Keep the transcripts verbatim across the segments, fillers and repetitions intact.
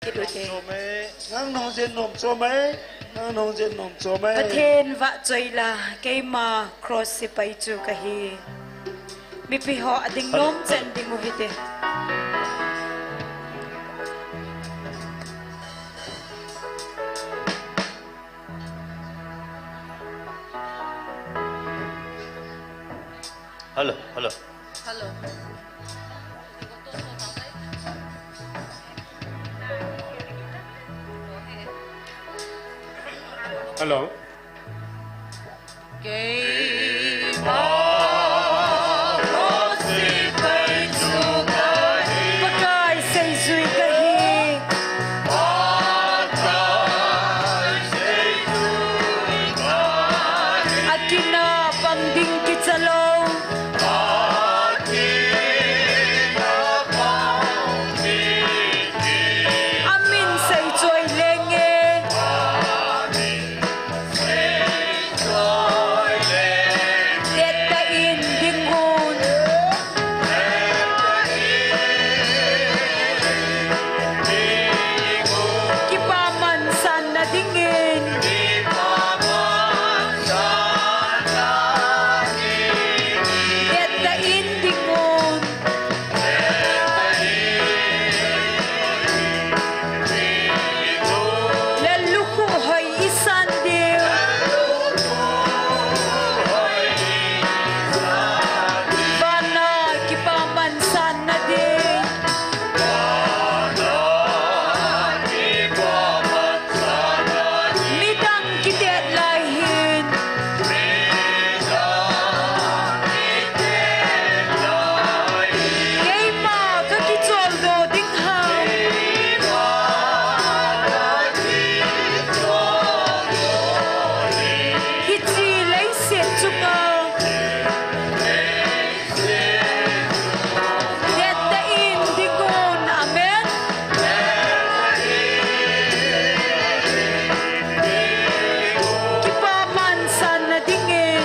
Kit u te. Nang nong jin nom chom e. Nang nong jin nom chom e. Pathen vahchoi la, keima cross sepai chu kahi. Mipi ho ading nom chen ding u hite. Hello, hello. Hello. Hello. Keima cross sepai chu kahi. Pakai seijui kahi. Pakai seijui kahi. Akin a pang ding kicha lou. Akin a pang ding kicha. Amin seichoi lenge. Amin seichoi lenge. Tettah in ding un. Tettah in ding un. Kipaman sanna dingin. Kipaman sanna dingin. Tettah in ding un. Lallukhuh hoi isan diu. Vana kipaman sanna ding. Midang kitet lai hin. Keima kakicholdo ding ham. Hiche leiset chunga. Tettah in ding un, amen. Kipaman sanna dingin.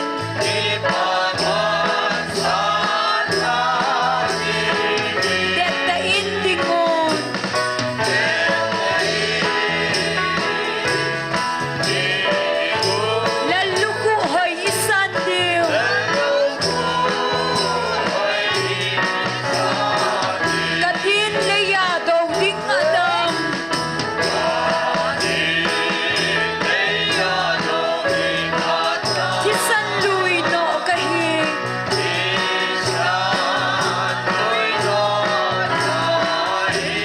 Tettah in ding un. Lallukhuh hoi isan diu. Kadin leiya dou ding adam. Thisan lui noh kahi.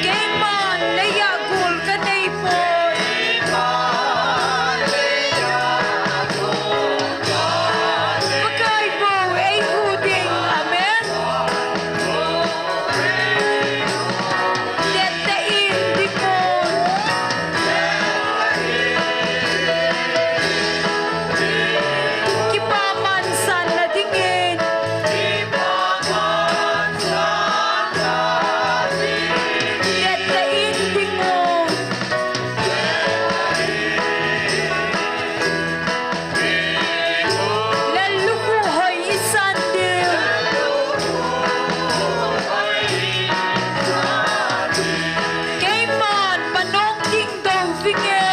Keiman leiya gol kanei poi. Pakai bou eihuh ding. Amen. Tettah in ding un. Kipaman sanna dingin. Tettah in ding un. Lallukhuh hoi isan diu. Keiman manong ding dou vinge.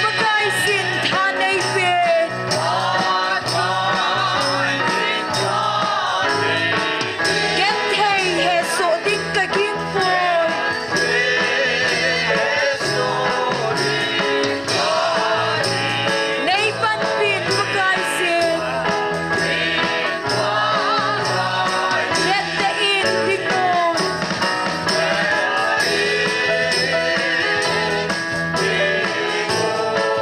Pakaiyin tha neipe. Genthei hesoh ding kaging poi. Nei panpin Pakaiyin. Tettah in ding un.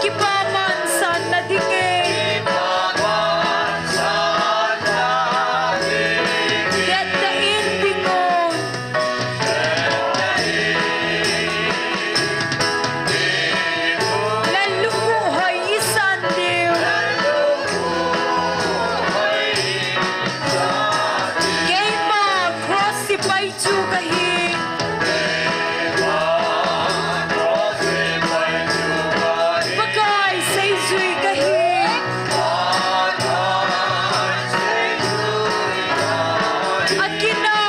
Kipaman sanna dingin. Tettah in ding un. Lallukhuh hoi isan diu. Keima cross sepai chu kahi. Pakai seijui kahi. Akin a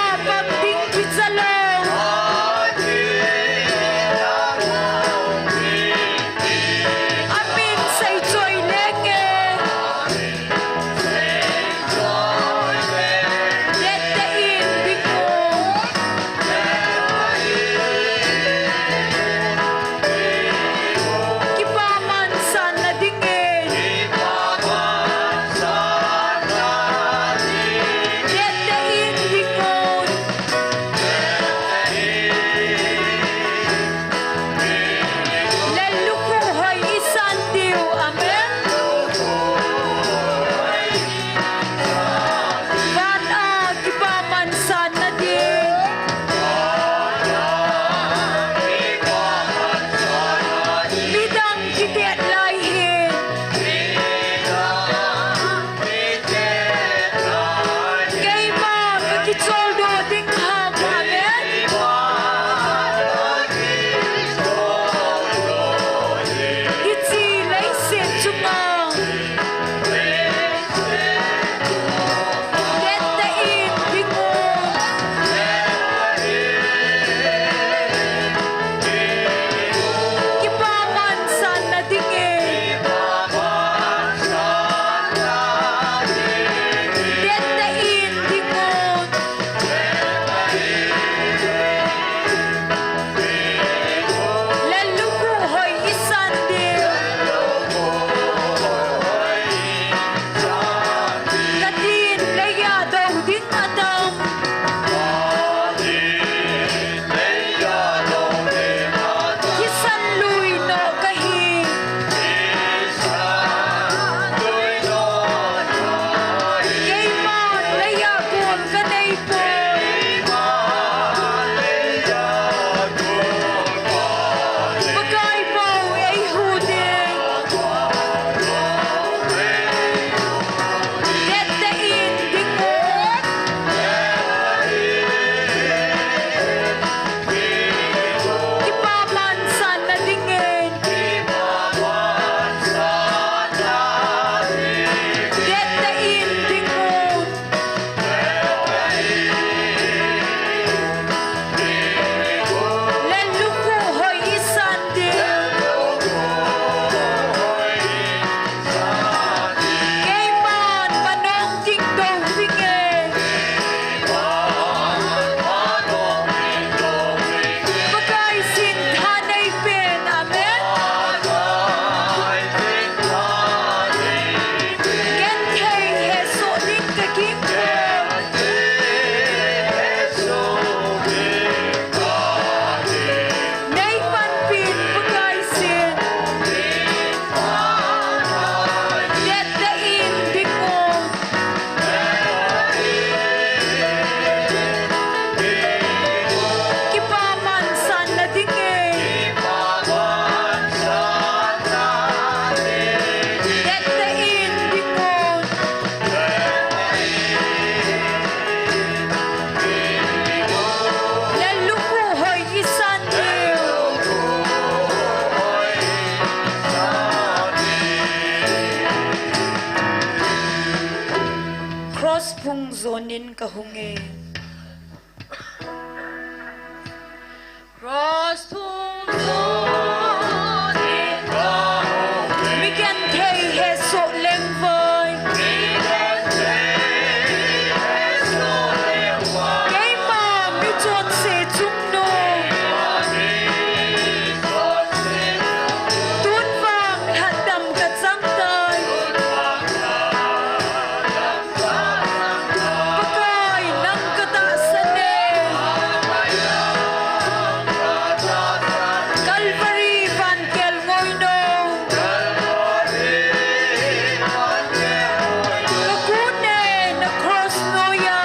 Zonin kahung e. Cross thum zonin kahung e. Mi genthei hesoh lengvai. Keima mi chonse chungnung. Tun vang lhatdam kachang tai. Pakai nang katahsan e. Calvary vankel ngoinom. Kakun e na cross noiya.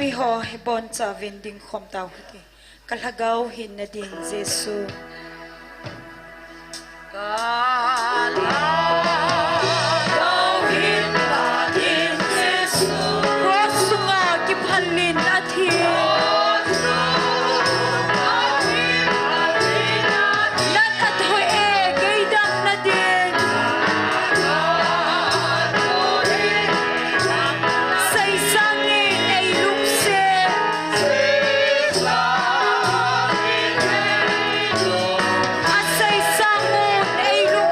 Mipi ho, ibonchauvin dingkhom tauhite. Ka lhagao hinna din Jesu. Cross sunga kiphal in athi. Nat athoh e, kei damna din. Seisang in eilungset. Aseisang un eilung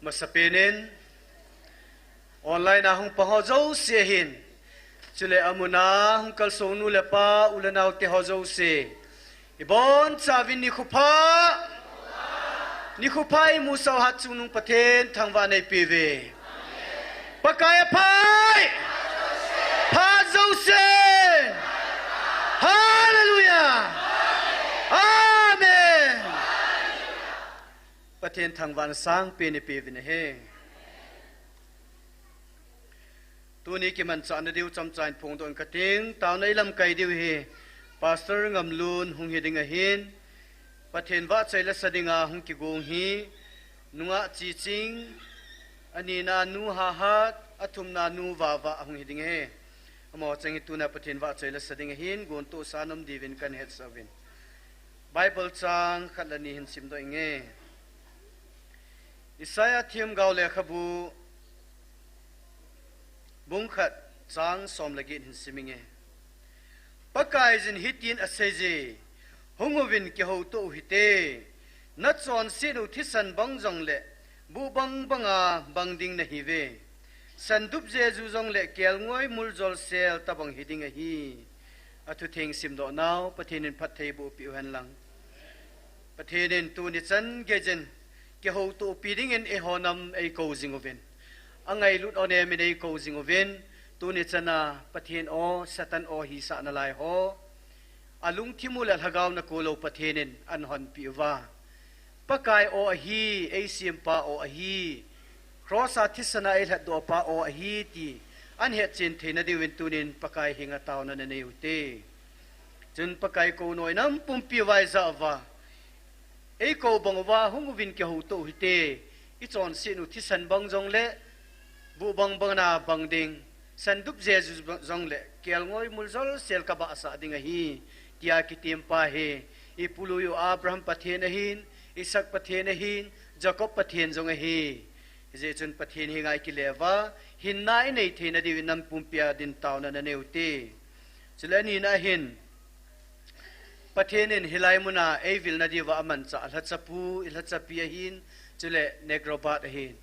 Masapen in online a hung pang ho jouse hin, chule amun a hung kalsong nu le pa, u le nao te ho jouse, ibonchauvin nikho pha, nikho pha imusah u hat chungnung Pathen thangvahna eipeuve. Pakai apha, pha jousen. Hallelujah. Amen. Pathen thangvahna sangpen eipeuve. Tuni kimanchahna diu chomcha in phongdoh inge kati, taona ilamkai diu hi Pastor Ngamlun hung hiding ahin, Pathen vahchoi lasa dinga hung kigong hi nungah Chiching, anina nu Hahat, athumna nu Vava hung hiding ahi. Amaho cheng hi tuna Pathen vahchoi lasa ding ahin, gontohsa nom diuvin kahin hetsah uvin. Bible chang khat le ni hin simdoh inge. Isaiah themgao lekhabu, bung khat, chang som le get hin sim inge. Pakaiyin hitin aseiye, hung uvin kihoutoh u hite, nachonset u thisan bang jongle, buh bang banga bang ding nahiuve. Sandup jeju jongle kelngoi muljol sel tobang hiding ahi. Athutheng simdoh nau Pathen in phattheiboh peh u hen lang. Pathen in tuni chan geiyin kihoutohpi dingin eiho nam eikou jing uvin, angailut onem in eikou jing uvin, tuni chana Pathen o, Satan o hisah nalai ho, alungthim u le lhagao nakou lou Pathen in ahin honpeh uva, Pakai o ahi, eisempa o ahi, cross a thisan a eilhatdoh pa o ahi ti ahin hetchen theina diuvin tunin Pakai henga taona nanei u hite. Chun Pakai kou noi nam pumpi uva ijah uva, eikou bang uva hung uvin kihoutoh u hite, ichonset u thisan bang jongle, buh bang banga bang ding, sandup jeju jongle kelngoi muljol sel kabahsah ding ahi, tia kitem pa hi, ipului u Abraham Pathen ahin, Isaac Pathen ahin, Jacob Pathen jong ahi. Hijeh chun Pathen henga ikile uva, hinna inei theina diuvin nam pumpi a din taona nanei u hite. Chule anina hin, Pathen in hilai muna eivilna diuva amanchah lhachapu, ilhachapi ahin, chule Negrobat ahin,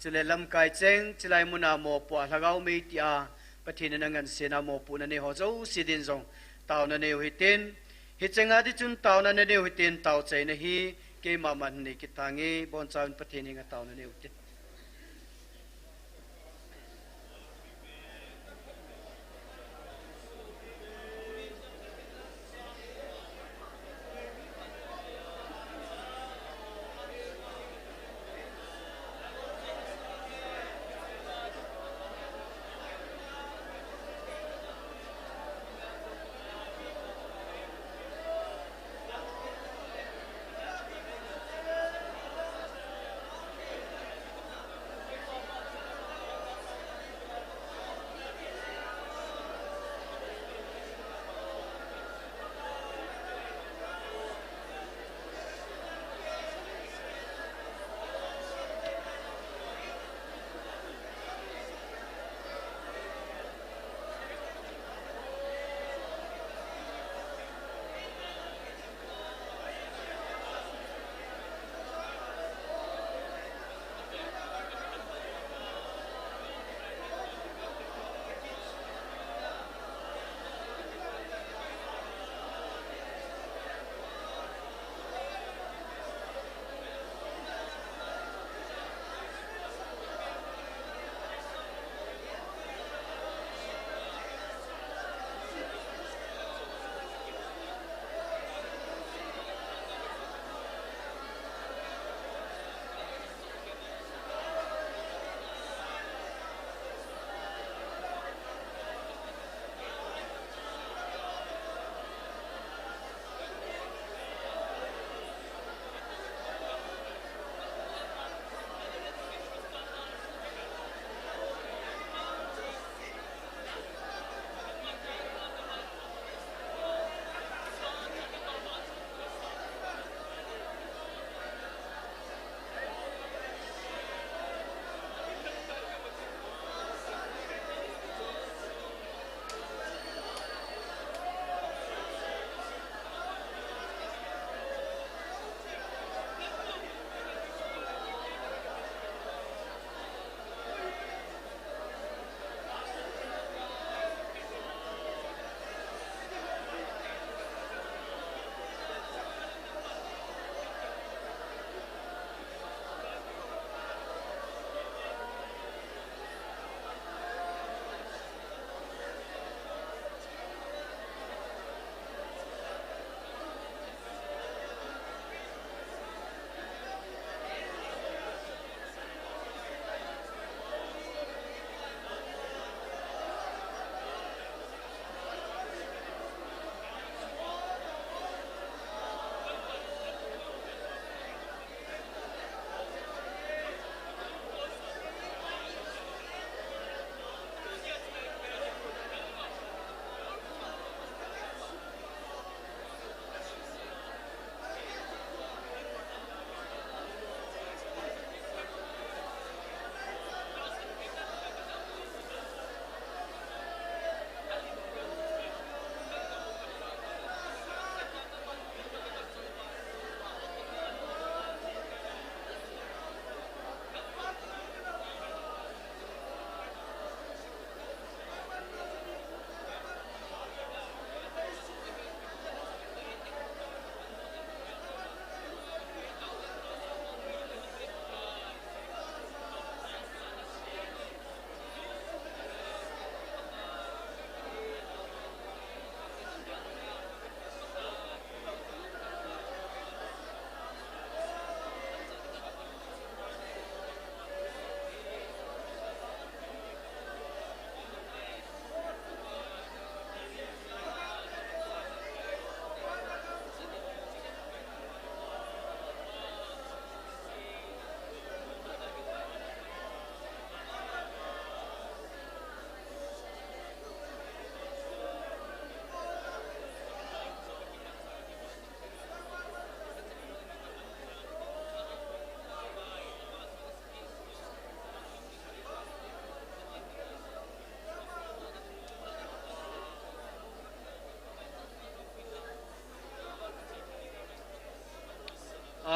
chule lamkai cheng, chulai muna mopoh a lhagao mei tia Pathen in angansena mopohna nei ho jouse din jong taona nei u hitin, hichenga di chun taona nanei u hitin, taochaina hi keima man nei kit tange, bonchauvin Pathen henga taona nei u hitin.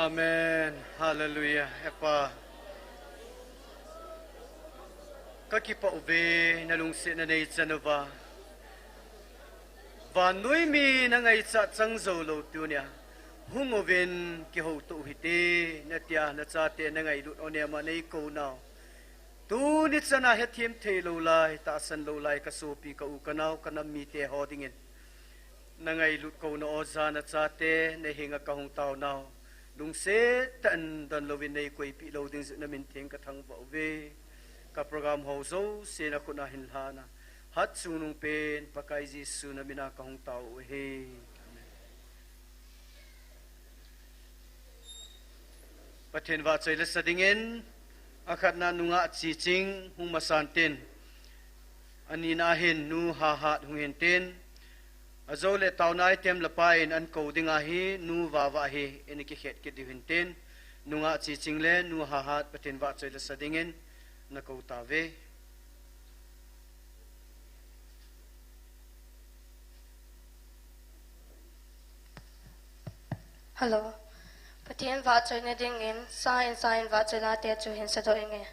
Amen. Hallelujah. Epa, kakipah uve, nalungsetna neichan uva. Vannoi mi nangaichat chang joulou tunia, hung uvin kihoutoh uhite, natia nachate nangailut u nema neikou nau. Tuni chana hethem theilou lai, tahsan lou lai, kasopi, ka u, kanao, kanam mite ho dingin nangailut kouna oja nachate nahenga kahung taonau, lungset tah in donlouvin neikoipeh lou ding jeh in namin theng kathangvah uve. Ka program ho jouse nakhutna hinlhana, hatchungnungpen Pakai Jesu namina kahung tao uve. Amen. Pathen vahchoi le sa dingin, akhatna nungah Chiching hung masan tin, anina hin nu Hahat hung hintin, ajoule taona item le pa in ankou ding ahi, nu Vava hi in kikhet kit diu hintin, nungah Chiching le nu Hahat Pathen vahchoi le sa dingin nakou tauve. Hello. Pathen vahchoina dingin, sa in sa in vahchoinate chu hin sadoh inge.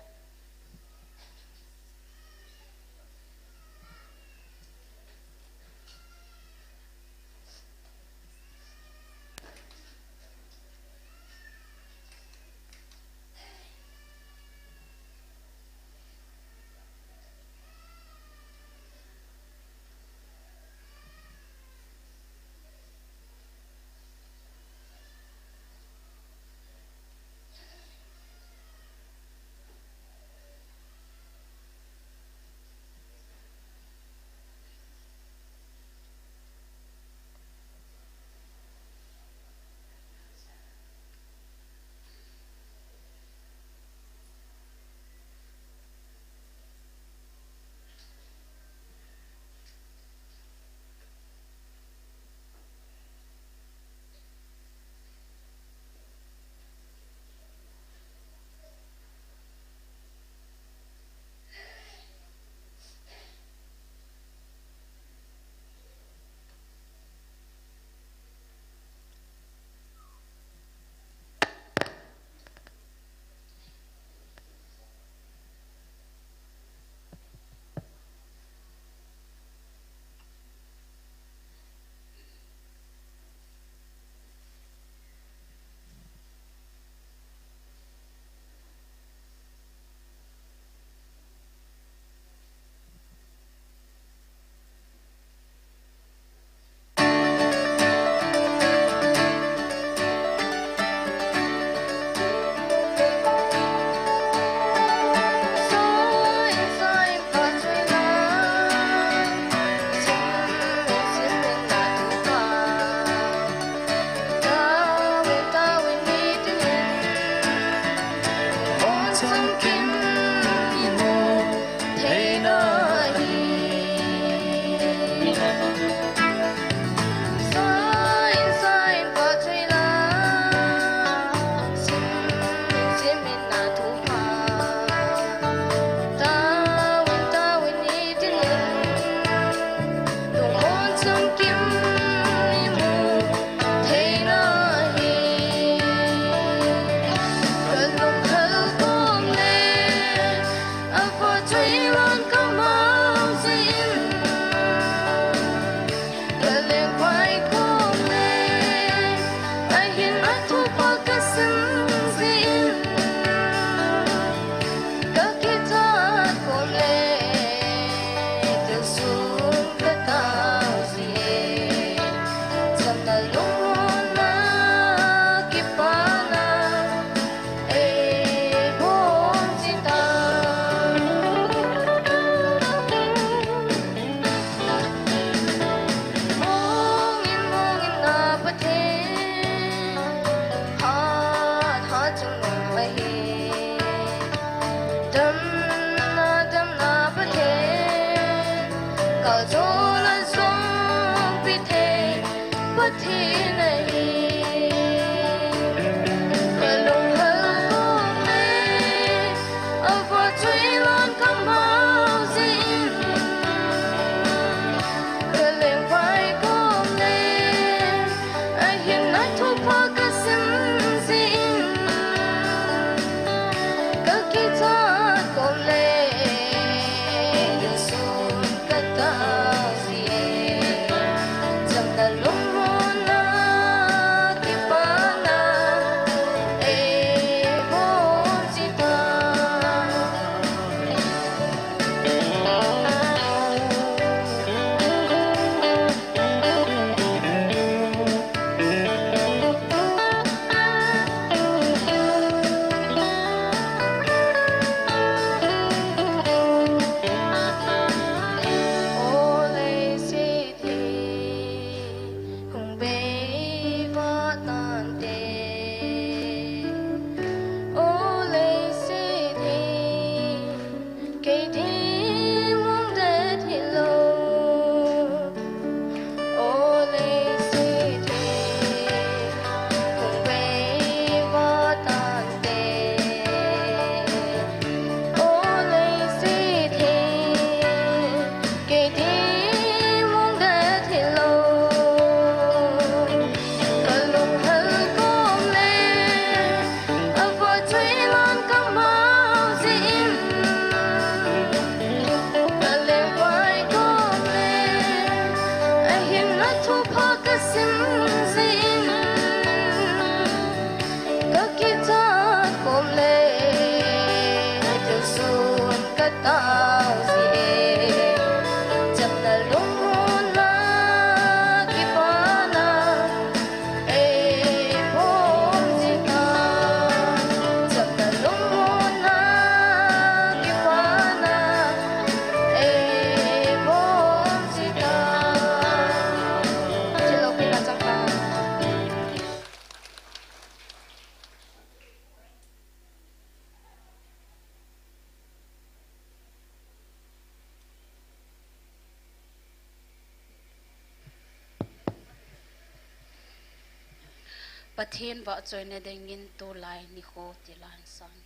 Pathen vahchoina dingin tulai nikho ti la hin sang.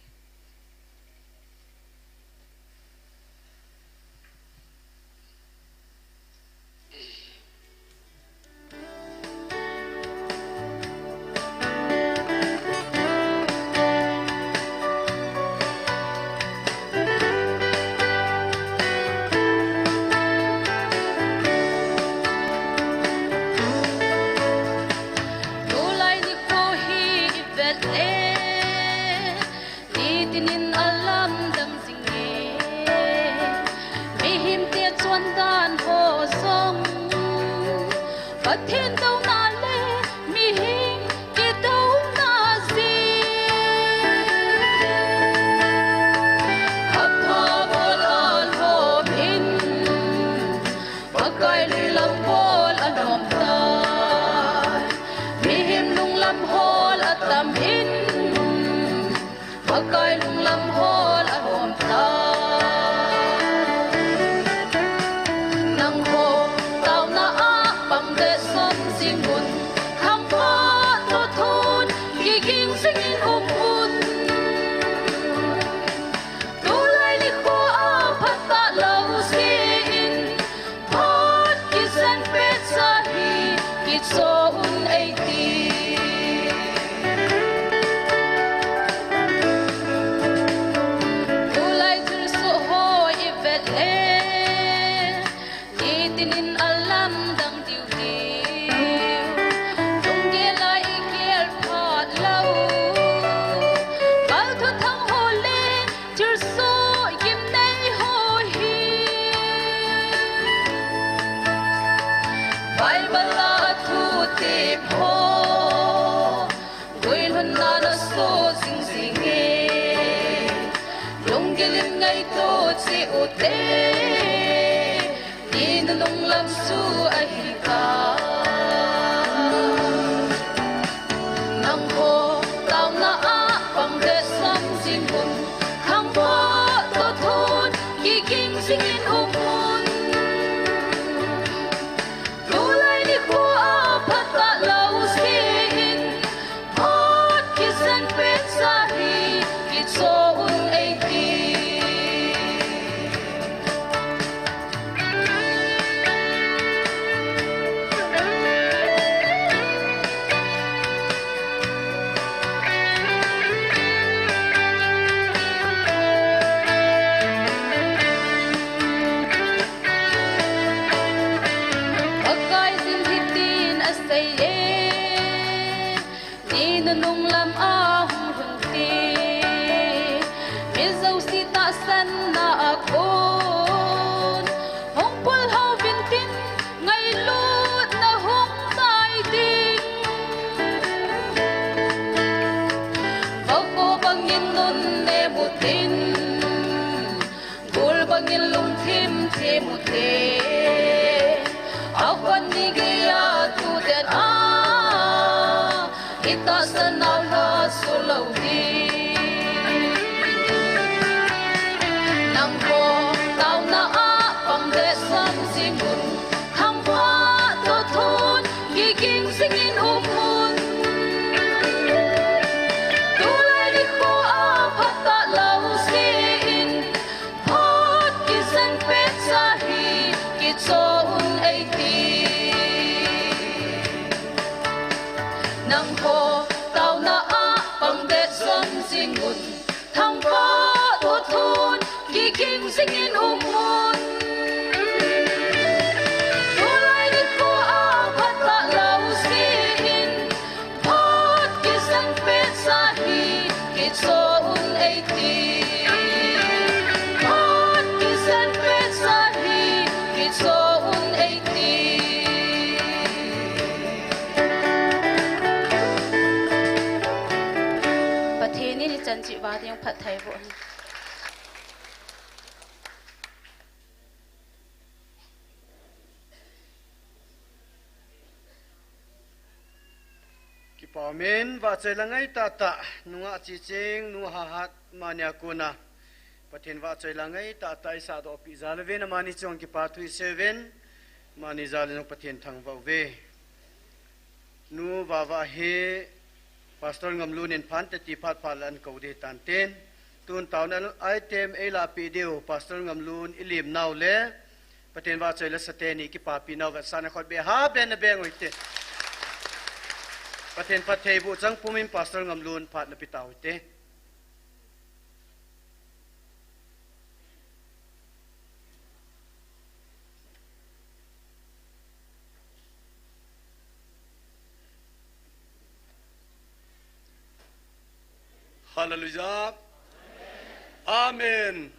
Tulai nikho hi i vet le, nitinin a lamdang jing e. Mihemte chondan ho jong, Pathen douna le mihem kidouna jeh. Apha bol a lhom in, Pakai lunglam bol a lhom tai. Mihem lunglam hol a tam in, Pakai lunglam hol a lhom tai. Nangho taona a pang dehset jing un, khangpha toh thon kiging jingin um un. Tulai nikho a phatah lou jeh in, phat kijen pet cha hi kicho un eiti. Tulai thilsoh ho i vet le, nitinin a lamdang diu diu. Lunggel a i gel phat lou, kalthuthang ho le thilsoh gimnei ho hi, Bible a thu tep ho, guilhunna na soh jing jing e. Lunggil in ngaito cheh ute, ni nunung lam chu ahi tai. Nangho taona a pang dehset jing un, khangpha toh thon kiging jingin um un. Tulai nikho a phatah lou jeh in, phat kijen pet cha hi kicho un eiti. Pakaiyin hitin asei e, ni nunung lam a hung lhun tin, mi jouse tahsanna a kon hung pullhau vin tin, ngailutna hung nai ding. Vako bangin nunnem utin, gul bangin lungthim them ute. Akon ni geiya tu den a, i tahsan nau lhaso lou ding. Nangho taona a pang dehset jing un, khangpha toh thon kiging jingin um un. Tulai nikho a phatah lou jeh in, phat kijen pet cha hi kicho un eiti. Nangho taona a pang dehset jing un, khangpha toh thon kiging jingin um un. Tulai nikho a phatah lou jeh in, phat kijen pet cha hi kicho un eiti. Phat kijen pet cha hi kicho un eiti. Pathen in ichan cheh uva ding phatthei boh hen. Kipa umin, vahchoi la ngai tahtah, nungah chiching, nu Hahat, amani a kona Pathen vahchoi la ngai tahtah isahdoh peh jal uvin, amani chunga kipa thu isei uvin, amani jal in jong Pathen thangvah uve. Nu Vava hi Pastor Ngamlun in phat teti phat phat le ahin kou ding ahitan tin. Tun taona item eilapi diu Pastor Ngamlun ilim nau le Pathen vahchoi le sate ni kipapi nau vetsahna khut beh ha beh na beng u hite. Pathen phattheiboh chang pumin Pastor Ngamlun phat napi tau hite. Hallelujah. Amen.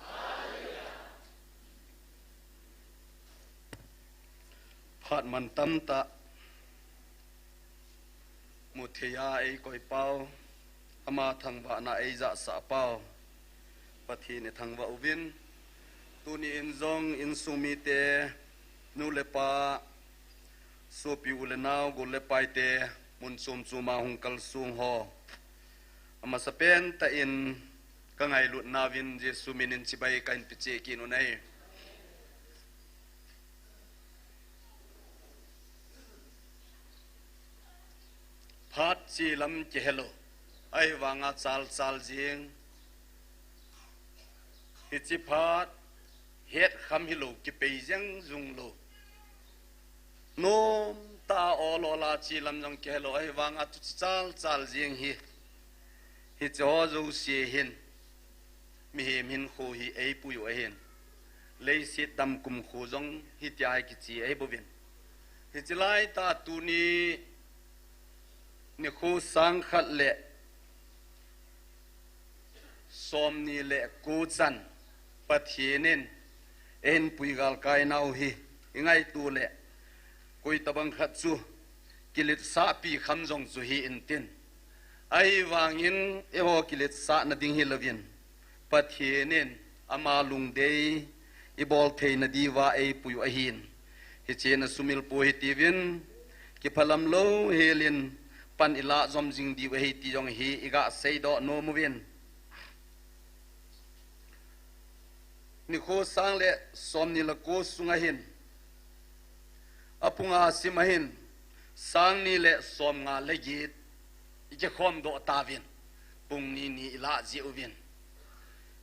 Phat man tamtah mutheiya eikoi pau, ama thangvahna eijahsah pau, Pathen ithangvah uvin. Tuni in jong insung mite, nu le pa, sopi u le nao, gol le paite, mun chom choma hung kalsong ho, amasapen tah in kangailut nauvin Jesu minin chibai kahin pe cheh kit u ahi. Phat chelam kihelou, ahivanga chalchal jing. Hiche phat hetkham hilou, kipei jeng jong lou. Nomtah a ol ol a chelam jong kihelou, ahivanga tuche chalchal jing hi. Hiche ho jouse hin mihem hinkho hi eipui u ahin, leiset dam kumkho jong hitia hi kiche ahibouvin. Hiche laitah tuni nikho sang khat le somni le ko chan Pathen in eihin pui galkai nau hi ingaito le, koi tabang khat chu kiletsahpi kham jong chu hi intin. Ahivangin eiho kiletsahna ding hilouvin, Pathen in ama lungdei ibol theina diuva eipui u ahin. Hichea sumil pou hitiuvin, kiphalam louhelin pan ilah jom jing diu ahi ti jong hi iga seidoh nom uvin. Nikho sang le somni le ko sunga hin, aphunga sim ahin, sang ni le somnga le get ikikhom doh tauvin, pung ni ni ilah jeh uvin.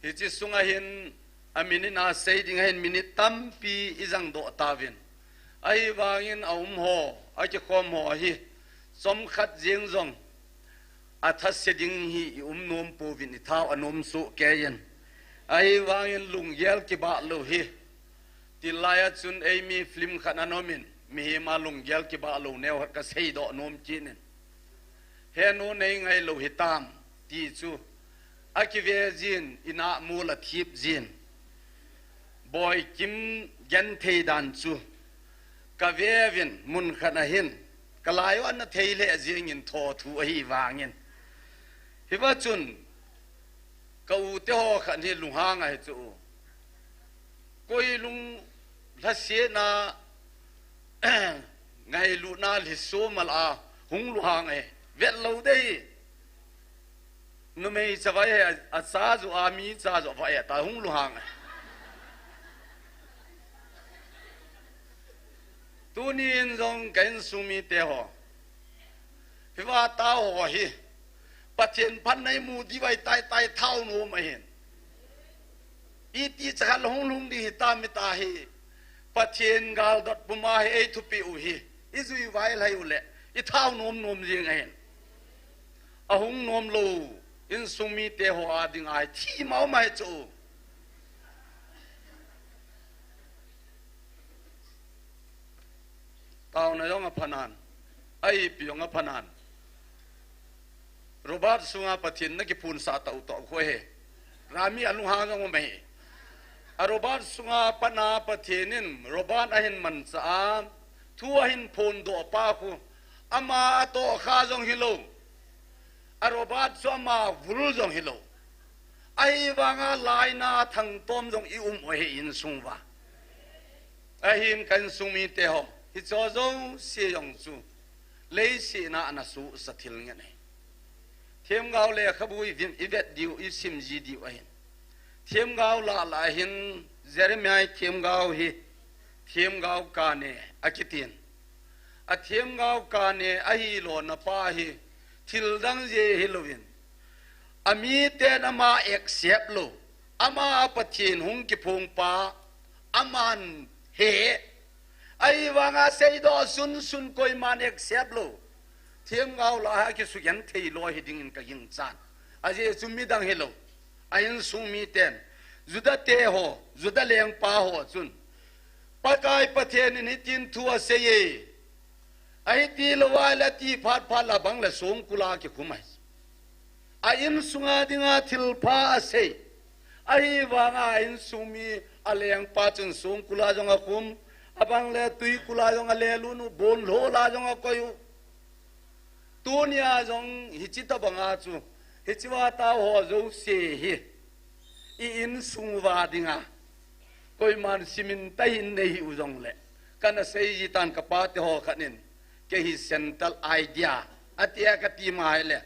Hiche sunga hin, a minute a sei ding ahin minute tampi ijang doh tauvin. Ahivangin aum ho, akikhom ho hi, chomkhat jeng jong athase ding hi i um nom pouvin, i thau anom soh keiyin. Ahivangin lunggel kibah lou hi. Tilai a chun eimi film khat ana umin, mihem a lunggel kibah lou neo khat kaseidoh nom kit in. Henu nei ngailou hitam, ti chu. Akive jin, in a mol athip jin. Boikim genthei dan chu kave uvin mun khat a hin, kalai u ana thei lheh jingin thothu ahivangin. Hiva chun, ka u te ho khat hi lunghang ahi chu. Koi lung lhasetna, ngailutna lhiso mal a hung lunghang e. Vet lou dei. Numei chavai he a, acha joh a, mi cha joh va e ta hung lunghang e. Tunin jong ka insung mite ho, hiva tao ho hi Pathen phatna imu diu vai tai tai thao nom ahin. Iti chakhat la hung lhung ding hitam ita hi. Pathen galdot puma hi ei thupi u hi. I jui vai lai u le. I thao nom nom jing ahin. Ahung nom lou. Insung mite ho a ding a hi thi mau mai chu. Taona jong aphanan, a ipi jong aphanan. Robert sunga Pathen na kiphun sah tau tau khu ahi. Rami alunghang jong um ahi. A Robert sunga patna Pathen in Robert ahin manchah a, thu ahin phondoh pa khu, ama atoh kha jong hilou. A Robert chu ama vul jong hilou. Ahivanga laina thangtom jong i um u ahi insung uva. Ahin ka insung mite ho, hicho jouse jong chu leiset a ana suhsa thil ngen ahi. Themgao lekhabu i vet, i vet diu, i sim ji diu ahin. Themgao lah lah hin Jeremiah themgao hi, themgao kane akitin. A themgao kane ahilou na pa hi, thil dang je hilouvin, amiten ama accept lou, ama Pathen hung kiphong pa, aman he, ahivanga seidoh sunsun koiman accept lou, themgao lah a kisugenthei lou hidingin kagingchan. Ajeh chu midang hilou, a insung miten, Juda te ho, Juda lengpa ho chun, Pakai Pathen in hitin thu asei e, ahiti lou ahile ati phat phat le abang le songkul a kikhum ahi. A insunga dinga thilpha asei. Ahivanga a insung mi, a lengpa chun songkul a jong akhum, abang le twikul a jong alelut u, bonlhol a jong akoi u. Tunia jong hiche tobanga chu, hiche uva tao ho jouse hi, i insung uva dinga koiman simin tahin nei hih u jongle, kana seiji tan, kapate ho khat in, kei hi central idea, atia kati ma ahile,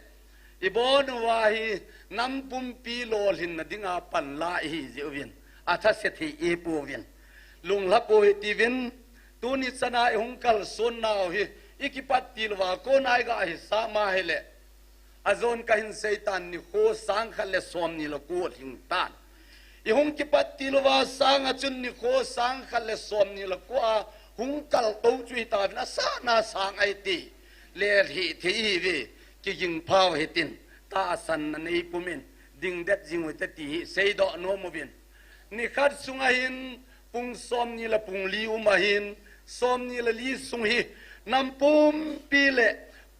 ibon uva hi nam pumpi lolhinna dinga panla ihi jeh uvin, athase thei ipouvin, lunglha pou hitiuvin, tuni chana ihung kalson nau hi, ikipat til uva kona iga hisah ma ahile, ajon kahin seitan, nikho sang khat le somni le ko alhing tan. Ihung kipat til uva sanga chun nikho sang khat le somni le ko a hung kaltou chu hitauvin, asatna sang ahi ti. Lelhih thei ihiuve, kigingphau hitin, tahsanna neipumin, dingdet jing uhite ti hi seidoh nom uvin. Nikhat sunga hin pung somni le pung li um ahin, somni le li sung hi nam pumpi le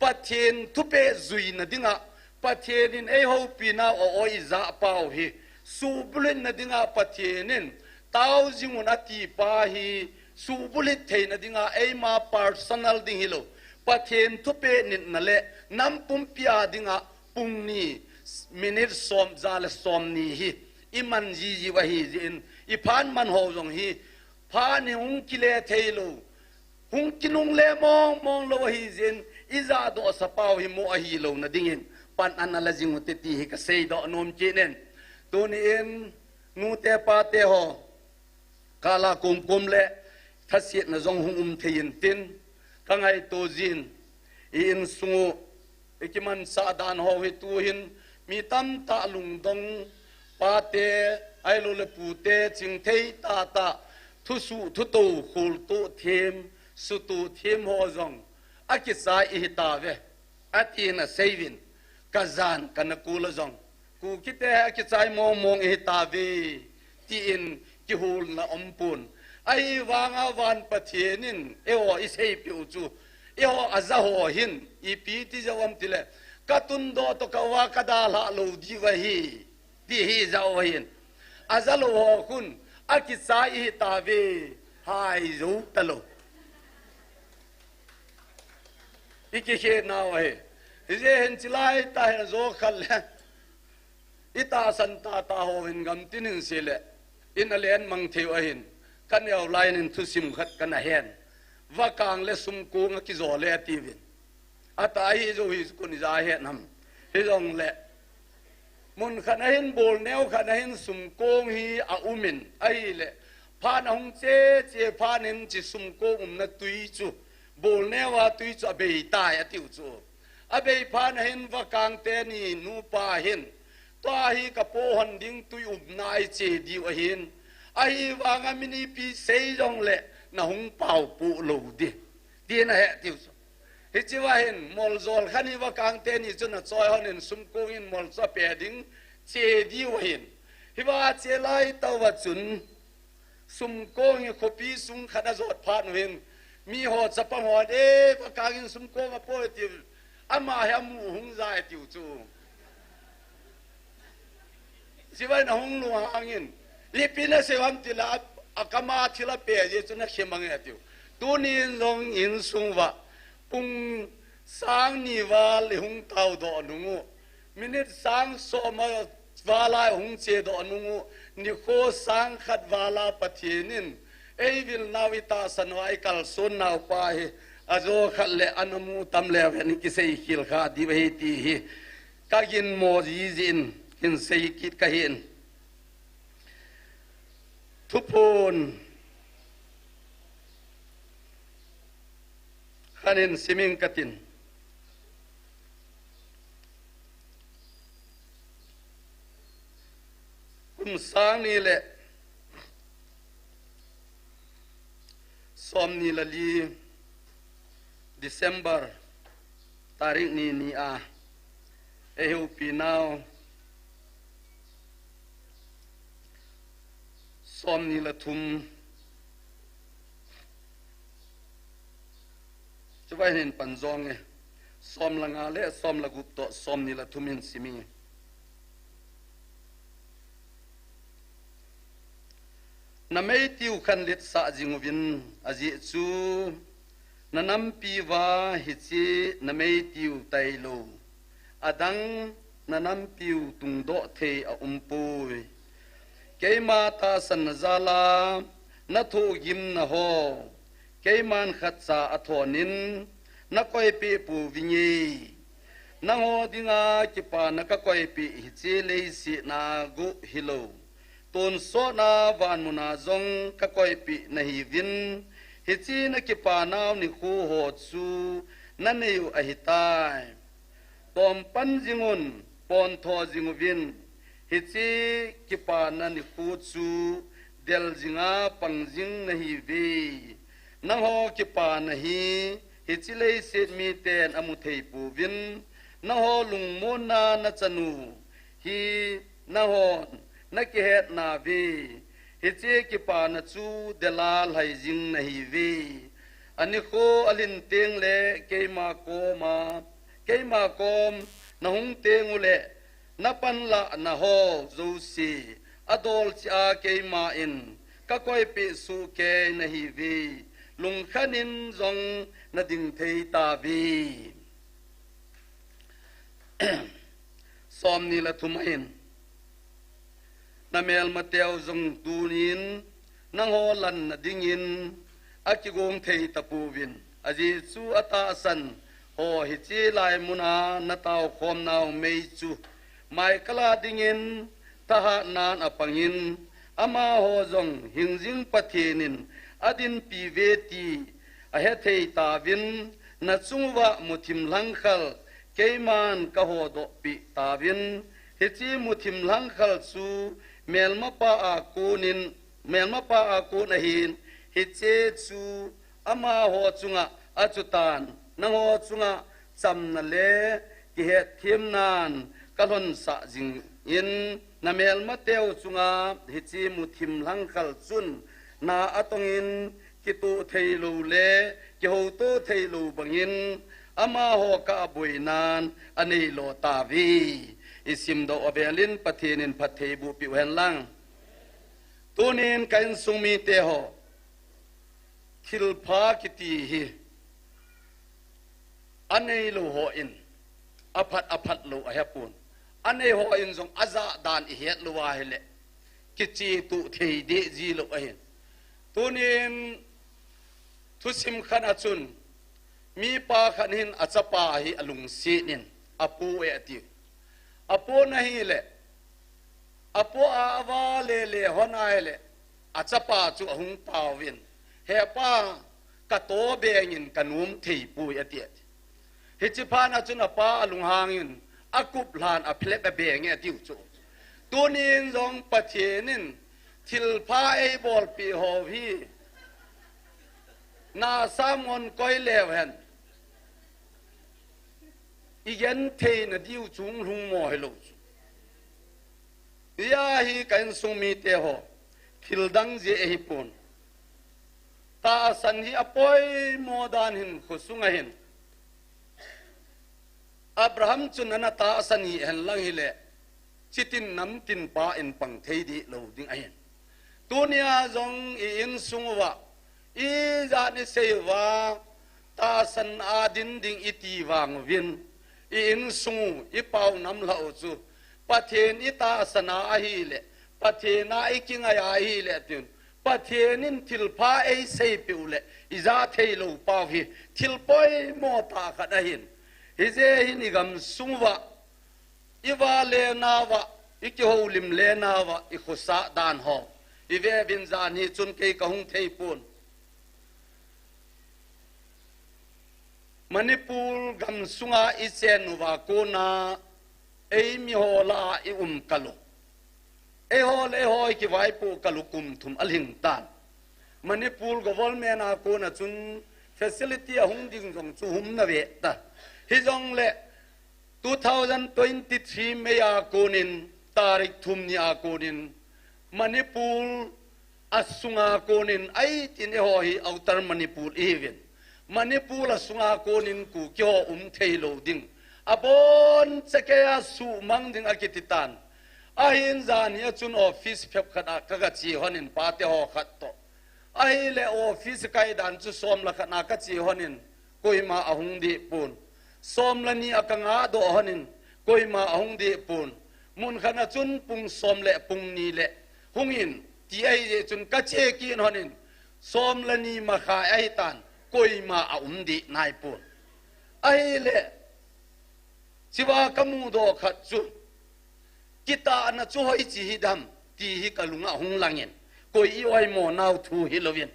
Pathen thupeh juina dinga, Pathen in eihoupinau a-o ijahpau hi suhbulhitna dinga Pathen in tao jing un atipa hi suhbulhit theina dinga eima personal ding hilou, Pathen thupeh nitna le nam pumpi a dinga pung ni, minute som, ja le somni hi iman jiji u ahijeh in, iphat man ho jong hi phat hi hung kile theilou, hung kinungle mong mong lou ahijeh in, ijahdohsapau hi mo ahilouna dingin pan ana la jing uhite ti hi kaseidoh nom kit in. Tuni in nute pate ho, kala komkom le thasetna jong hung um thei intin, kangaito jin, i insung u, ikimansah dan ho hi tuhin mi tamtah lungdong, pate, ahiloule pute, chingthei tahtah, thusuh thutou, kholtoh them, sutoh them ho jong akichai ihitauve, atin aseiuvin, kajan kana kol a jong, Kukite akichai mong mong ihitauve, tin kiholna aumpon. Ahivanga van Pathen in eiho iseipeh u chu, eiho aja ho hin ipi ti jou ham tile, katundoh toh kauva kadalhah lou diu ahi, ti hi ijah u ahin. Aja lou ho khun, akichai ihitauve, haijou talou. Ikikhenau ahi. Hijeh hin chilai tah hin ajo khat le, itahsan tahtah hon gamtin hin sele, in alen mang theiu ahin, kaneo laiyin thusim khat kana hen. Vakang le sumkong akijole atiuvin. Atah ahi jou hi chu kon ija het ham. Hijongle, mun khat ahin, bolneo khat ahin sumkong hi aumin ahile, phat ahung che che phat in hiche sumkong umna twi chu, bolneo a twi chu abeitai atiu chu. Abei phat ahin Vakang teni nupa hin, tua hi kapohon ding twi umna iche diu ahin, ahivanga mi nipi sei jongle nahung paopoh lou ding, tin ahe tiu chu. Hichea hin moljol khat hi Vakang teni chun achoi hon in sumkong in mol chu ape ding che diu ahin, hiva che lai tauva chun, sumkong hi khopi sung khat ajot phat uhin, miho chapang hon, e, Vakang in sumkong apo e tiu, ama hi amu hung jai tiu chu. Hichea hin ahung lunghang in, ipi nasei u ham tile, a, akama thil ape jeh chun akhe mang e atiu. Tunin jong insung uva pung sang ni val ihung taodoh nung u, minute sang som a vala ihung chedoh nung u, nikho sang khat vala Pathen in eivilnau, itahsanau, ikalsonnau pa hi ajo khat le ana mu tam leu hen kisei khel kha diu ahi ti hi kaginmo jiji in hin sei kit kahin. Thuphon khat in simin katin. Kum sang ni le som ni le li, December tarik ni ni a, eiheupi nau som ni le thum. Chuvang hin pan jong e, som le nga le som le gup toh som ni le thum hin sim inge. Na meiteu khanlet sah jing uvin, ajeh chu na nampi uva hiche na meiteu tailou adang na nampiu tungdoh thei aumpoi. Keima tahsanna jal a na thohgimna ho keiman khatcha athon in na koipeh pouvinge. Nangho dinga kipana ka koipeh hiche leiset a guh hilou, tonsot a vanmun a jong ka koipeh nahiuvin, hiche na kipanau nikho ho chu na nei u ahitai. Tompan jing un, pontho jing uvin, hiche kipana nikho chu del jing a pang jing nahiuve. Nangho kipana hi hiche leiset miten amu thei pouvin, nangho lungmonna na chan u hi nanghon na kihet nauve. Hiche kipana chu del a lhai jing nahiuve. Anikho alhin tengle keima koma, keima kom na hung teng ule, na panlahna ho jouse adol cheh a keiman ka koipeh sohkei nahiuve. Lungkhat in jong na ding thei tauve. Som ni le thum ahin. Na melmateu jong tunin nangho lanna dingin akigong thei tapouvin, ajeh chu atahsan ho hiche lai muna na taokhom nau mei chu mai kala dingin thahatnan apangin, amaho jong hingjing Pathen in adinpi uve ti ahethei tauvin, na chung uva muthim lhangkhal keiman ka hodoh peh tauvin, hiche muthim lhangkhal chu melmapa a konin, melmapa a kon ahin, hiche chu amaho chunga achutan, nangho chunga chamna le kihetthemnan ka lhonsah jingin, na melmateu chunga hiche muthim lhangkhal chun na atongin kitoh theilou le kihouto theilou bangin amaho kah a boinan anei lo tauve. I simdoh avelin Pathen in phattheiboh peh u hen lang. Tunin ka insung mite ho, thilpha kiti hi aneilou hon aphat aphat lou ahepon. Anei hon jong ajah dan ihet lou ahile, kichehtah thei deh jilou ahin. Tunin thusim khat a chun, mipa khat hin achapa hi alungset in, apoh e ati. Apoh na hile, apoh a avale le hon ahile, achapa chu ahung taovin, "He pa, ka to bengin ka nom thei poi," ati, ati. Hiche phat a chun apa alunghangin, akup lhan aphelep abeng e atiu chu. Tunin jong Pathen in thilpha eibolpeh ho hi na sam ngon koi leu hen, igenthei nadiu chu hung lhung mo hilou chu. Hia hi ka insung mite ho, thildang jeh ahipon. Tahsan hi apoimo dan hin khosung ahin. Abraham chun ana tahsan hihen lang hile, chitin namtin pa in pang thei deh lou ding ahin. Tunia jong i insung uva, ijat isei uva, tahsan a din ding iti vang uvin, i insung u, i pao nam lhah u chu, Pathen i tahsan a ahile, Pathen a i kingai a ahile, tin, Pathen in thilpha eiseipeh u le, ija theilou pau hi, thil poimo tah khat ahin. Hijeh hin i gamsung uva, i vale nauva, i kihoulim le nauva, i khosah dan ho. I ve uvin jan hi chun kei ka hung thei pon. Manipur gamsunga i chen uva kona, eimi ho lah a i um kal u. Eiho le eiho kivaipoh kal u kum thum alhing tan. Manipur government a kona chun facility ahung ding jong chu hung na ve ta. Hijongle two thousand twenty-three May a konin, tarik thum ni a konin, Manipur a sunga konin, ahi tin eiho hi Outer Manipur ihiuvin. Manipur a sunga konin Kuki ho um thei lou ding. Abon chakei a suhmang ding akiti tan. Ahin jan hi a chun office phep khat a ka, ka che honin pate ho khat toh. Ahile office kai dan chu som le khat na ka che honin koima ahung dih pon. Som le ni a ka ngah doh honin koima ahung dih pon. Mun khat na chun pung som le pung ni le hungin ti ahi jeh chun ka che kit honin som le ni makhai ahi tan koima aum dih nai pon. Ahile, chua ka mudoh khat chu, kitahna chu hoiche hi dam, ti hi ka lunga hung langin, koi i oimo nau thu hilouvin.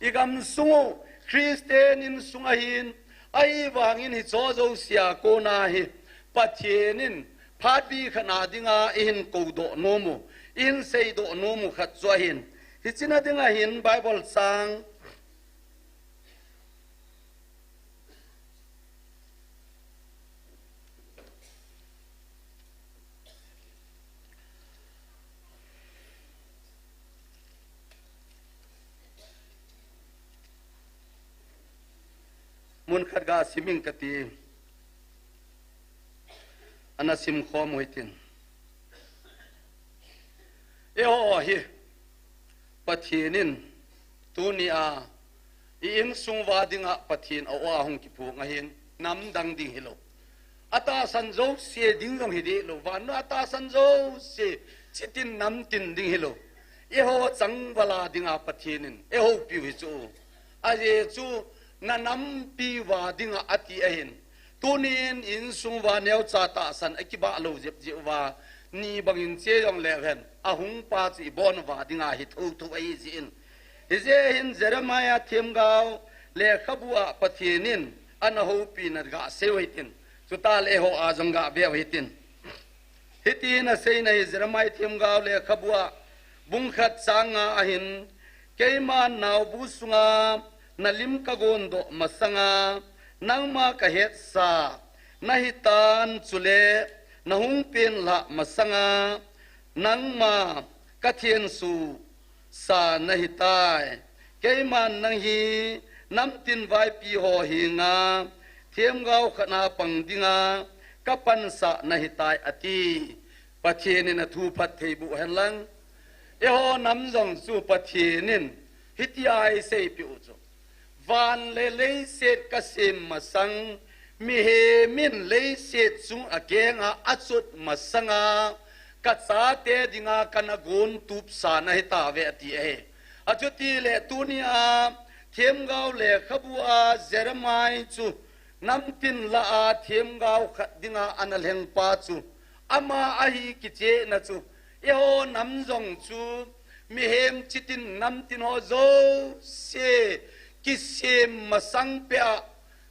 I gamsung u, Christian insung ahin, ahivangin hicho jousea kona hi, Pathen in phat bi khat na dinga eihin koudoh nom u, eihin seidoh nom u khat chu ahin. Hiche na dinga hin Bible chang, mun khat ga sim ing kati, ana sim khom u hitin. Eiho hi, Pathen in, tunia, i insung uva dinga Pathen a-o a hung kiphong ahin, namdang ding hilou. Atahsan jouse ding jong hi dih lou, vannoi a tahsan jouse, chitin namtin ding hilou. Eiho changval a dinga Pathen in, eihoupiu hi chu. Ajeh chu, na nampi uva dinga ati ahin. Tunin insung uva neocha tahsan akibah lou jep jeh uva, ni bangin che jongleu hen, ahung pa chu i bon uva dinga hi thotho ahi jeh in. Hijeh hin Jeremiah themgao lekhabu a Pathen in ana houpina ga sei u hitin. Chuteng le eiho a jong ga ve u hitin. Hitin asei na hi Jeremiah themgao lekhabu a bung khat chang nga ahin, keiman naobu sunga na lim ka gondoh masanga, nangma ka hetsa, na hitan chule na hung penlhah masanga, nangma ka thensu sa na hitai. Keiman nang hi namtin vaipi ho henga themgao khat na pang dinga ka pansah na hitai ati. Pathen in athu phattheiboh hen lang. Eiho nam jong chu Pathen in hitia eiseipeh u chu. Van le leiset ka sem masang, mihem in leiset chung a kenga achot masanga, ka chate dinga kana gontup sa na hitauve ati ahi. Achuti le tunia, themgao lekhabu a Jeremiah chu, namtin lah a themgao khat dinga ana lhengpa chu, ama ahi kichehna chu, eiho nam jong chu, mihem chitin namtin ho jouse kisem masang peh a,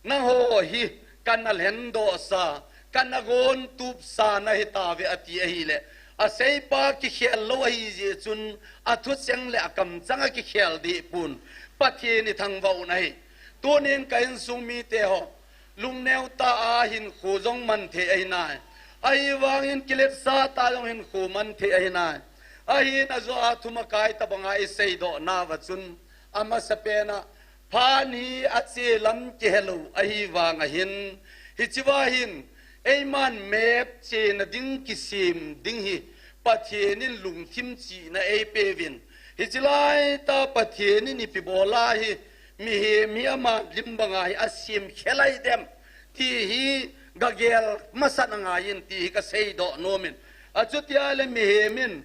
nangho hi kana lhendoh sa, kana gontup sa na hitauve ati ahile, aseipa kikhel lou ahi jeh chun, athucheng le akamchang a kikhel deh pon, Pathen i thangvah u ahi. Tunin ka insung mite ho, lungneo tah a hinkho jong man thei ahi nai. Ahivangin kiletsah tah a jong hinkho man thei ahi nai. Ahin ajo a thumakai tabanga i seidoh nauva chun, amasapen a, phat hi ache lam kihelou ahivang ahin, hiche va hin, eiman mep chena ding kisem ding hi, Pathen in lungthim chihna eipeuvin. Hiche laitah Pathen in ipi bol a hi, mihem hi ama lim banga hi asem khelai dem, ti hi gagel masat angaiyin ti hi kaseidoh nomin. Achuti ahile mihem in,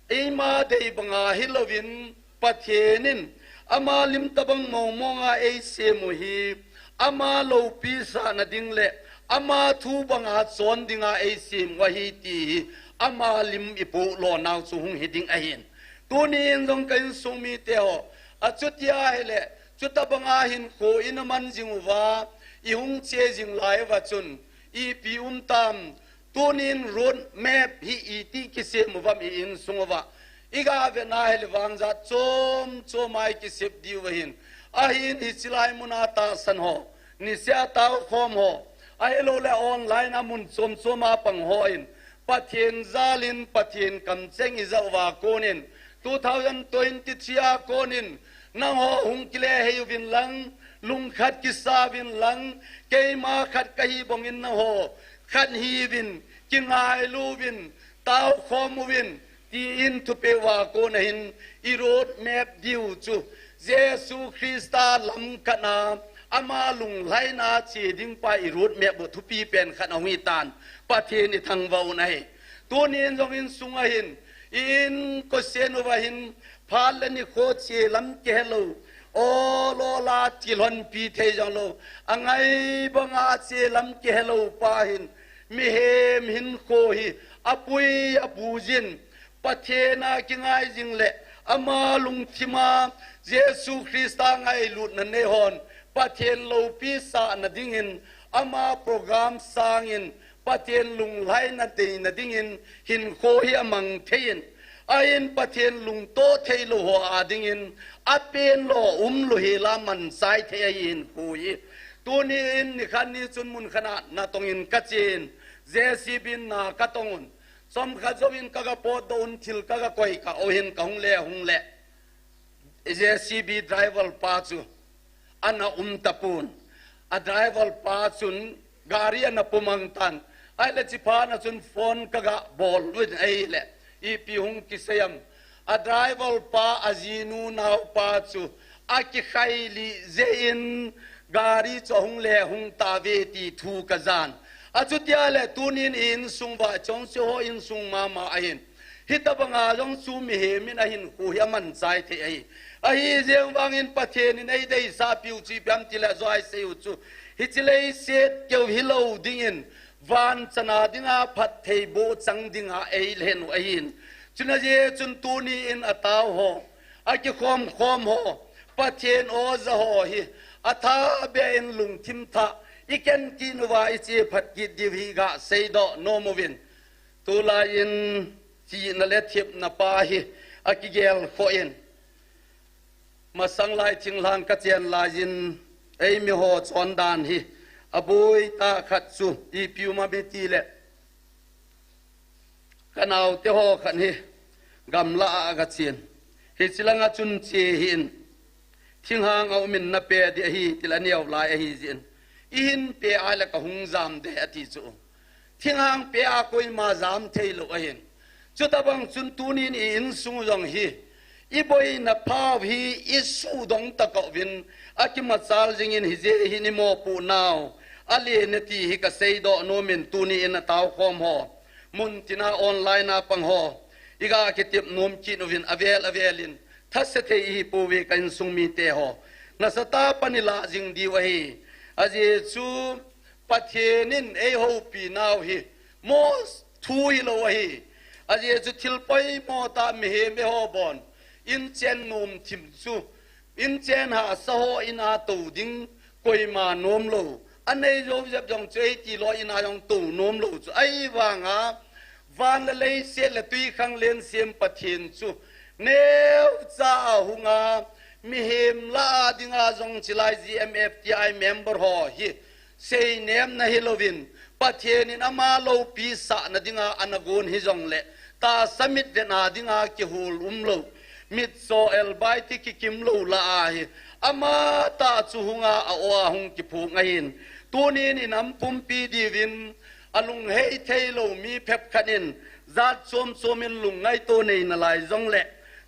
eima dei banga hilouvin, Pathen in ama lim tabang mongmonga eisem u hi, ama loupi sahna ding le ama thu banga chon dinga eisem u ahi ti hi, ama lim ipoh lonau chu hung hi ding ahin. Tunin jong ka insung mite ho, achuti ahile, chutabanga hinkho ina man jing uva, ihung che jing lai uva chun, ipi um tam, Tunin road map hi iti kisem uvam i insung uva. I ga ve na hile vangjat chom chom a i kisem diu ahin. Ahin hiche lai muna tahsan ho, nisea tao khom ho, ahilouleh online a mun chom chom a pang hon Pathen jalin Pathen kamcheng i ja uva konin two thousand twenty-three a konin nangho hung kile hei uvin lang, lungkhat kisa uvin lang, keima khat kahi bangin nangho khat hiuvin, kingailu uvin, tao khom uvin, tin thupeh uva kon ahin i road map diu chu Jesu Christa lam khat a ama lunglhaina che ding pa i road map u thupi pen khat ahung hitan, Pathen i thangvah u ahi. Tunin jong insung ahin, i inkosen uva hin, phat le nikho che lam kihelou, ol ol a tilhonpi thei jonglou, angai banga che lam kihelou pa hin, mihem hinkho hi apui apu jin, Pathen a kingai jing le ama lungthim a Jesu Christa ngailutna nei hon Pathen loupi sahna dingin ama program sangin Pathen lunglhaina deina dingin hinkho hi amang thei in, ahin Pathen lungto theilou ho a dingin apen lou umlou hela manchai thei ahi hinkho hi. Tunin nikhat ni chun mun khat a natong in kachen, J C B in na katong un. Chomkhat jouvin kaga potdoh un, thil kaga koi kah u hin kahung le hung le, J C B driver pa chu ana um tapon. A driver pa chun gari ana pumang tan. Ahile chiphat na chun phone kaga bol uvin ahile, ipi hung kisei am? A driver pa ajinu naopa chu akikhai lih jeh in gari chu ahung le hung tave ti thu kajan. Achutia le tunin i insung uva chonse ho insung mama ahin, hitobanga jong chu mihem in ahinkho hi amanchai thei ahi. Ahijeng vangin Pathen in eideisah piu chu ipi ham tile, ajou a isei u chu, hiche leiset keu hilou dingin, van chana dinga phattheiboh chang dinga eilhen u ahin. Chuna jeh chun tunin atao ho, akikhom khom ho, Pathen oja ho hi athabeh in lungthim thah iken kit uva iche phat kit diu hi gaseidoh nom uvin. Tulai in chihna le thepna pa hi akigel khoh in, masang lai thinglhang kachen laiyin eimiho chondan hi aboitah khat chu ipi um ham itile, kanaote ho khat hi gamlah a agachen, hiche langa chun che hih in, thinghang aumin napeh ding ahi tile aneo lai ahijeh in, ihin peh a le kahung jam ding ati chu. Thinghang peh a koima jam theilou ahin. Chutobang chun tunin i insung jong hi iboina phau hi isuhdong tah uvin, akimachal jingin hijeh hin imopohnau alen e ti hi kaseidoh nomin, tunin ataokhom ho, muntina online a pang ho, iga kitep nom kit uvin avel avelin, thase thei ihipouve ka insung mite ho. Nasatah pan ilah jing diu ahi. Ajeh chu Pathen in eihoupi nau hi mo thu hilou ahi. Ajeh chu thil poimo tah mihem eiho bon inchen nom thim chu, inchen hahsa ho in a tou ding koima nomlou, anei jou jep jong chu eiti lou in a jong tou nomlou chu ahivanga, van le leiset le twikhanglen sem Pathen chu neocha ahunga, mihem lah a dinga jong chilai G M F T I member ho hi seinemna hilouvin, Pathen in ama loupi sahna dinga ana gon hijongle, tahsa mitvetna dinga kihol umlou, mitcho elbai ti kikim lou lah a hi, amatah chu hunga a-o a hung kiphong ahin. Tunin inam pumpi diuvin alunghei theilou mi phabep khat in jat chom chom in lungngaito nei nalai jongle,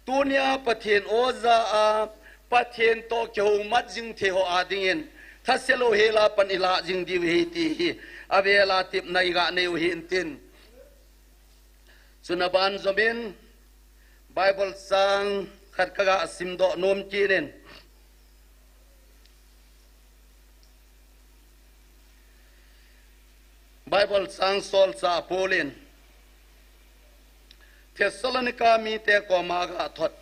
tunia Pathen oja a, Pathen toh kihoumat jing thei ho a dingin, thase lou hela pan ilah jing diu ahi ti hi avela tepna iga nei u hintin. Chuna banjomin Bible chang khat kaga simdoh nom kit in. Bible chang solchah Paul in Thessalonica mite koma agathot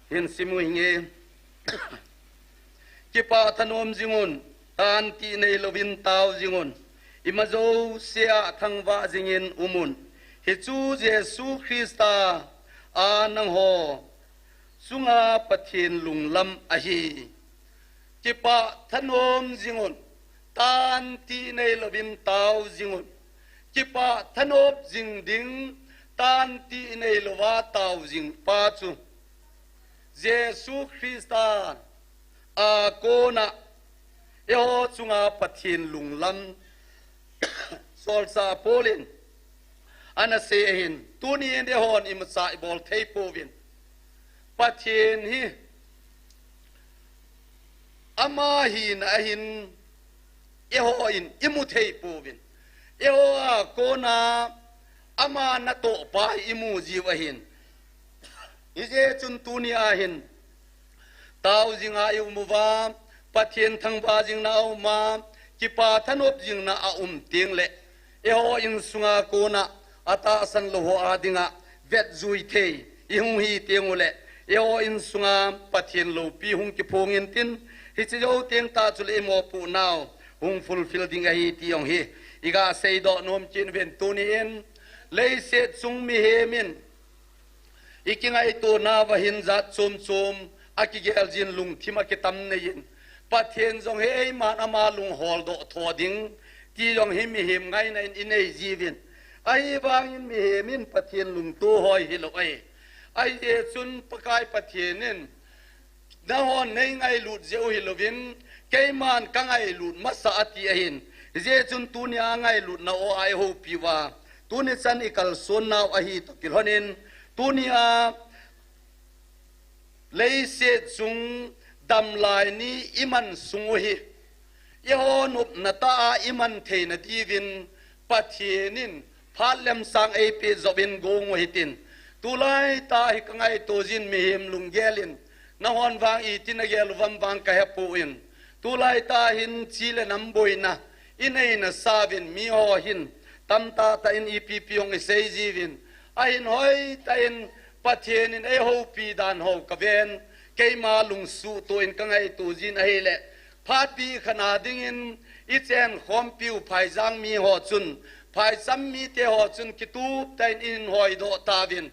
hin simu hinge. Kipah thanom jingun, tantih neilouvin tao jingun, ima jousea thangvah jingin umun. Hichu Jesu Christa a nangho chunga Pathen lunglam ahi. Kipah thanom jingun, tanti neilouvin tao jingun. Kipah thanop jing ding, tanti neilouva tao jing pa chu Jesu Christa a kona eiho chunga Pathen lunglam. Solchah Paul in ana sei ahin, tuni in eihon imacha ibol thei pouvin. Pathen hi ama hina ahin eiho in imu thei pouvin. Eiho a kona ama natoh pa hi imu jiu ahin. Hijeh chun tuni ahin tao jinga i um uva, Pathen thangvah jingna a um a, kipah thanop jingna a um teng le, eiho insunga kona atahsan lou ho a dinga vetjui thei i hung hi teng ule, eiho insunga Pathen loupi hung kiphong intin, hiche jou teng tah chule i mopohnau hung fulfill ding ahi ti jong hi iga seidoh nom kit uvin tuni in. Leiset chung mihem in i kingaito nauva hin jat chom chom a kigel jin, lungthim a kitam nei in, Pathen jong hi eiman ama lung holdoh tho ding ti jong hi mihem ngaina in i nei jiuvin. Ahivangin mihem in Pathen lungto hoi hilou ahi. Ahijeh chun Pakai Pathen in, nahon nei ngailut jeh u hilouvin, keiman ka ngailut masa ati ahin. Hijeh chun tunia ngailutna o a i houpi uva, tuni chan i kalson nau ahi toh kilhon in, tunia leiset chung damlai ni i man sung u hi, eiho nopna tah a i man theina diuvin Pathen in phat lemsang eipeh jouvin gong u hitin. Tulai tah hi ka ngaito jin mihem lunggel in, nahon vang itin agel uvam vang ka hepoi. Tulai tah hin chi le nam boina i neina sauvin, miho hin tamtah tah in ipi ipi jong i sei jiuvin, ahin hoitah in Pathen in eihoupi dan ho ka ven, keima lungsuhtoh in ka ngaito jin ahile, phatpi khat na dingin i chenkhompiu phaijang miho chun, phaicham mite ho chun kituptah in i hin hoidoh tauvin,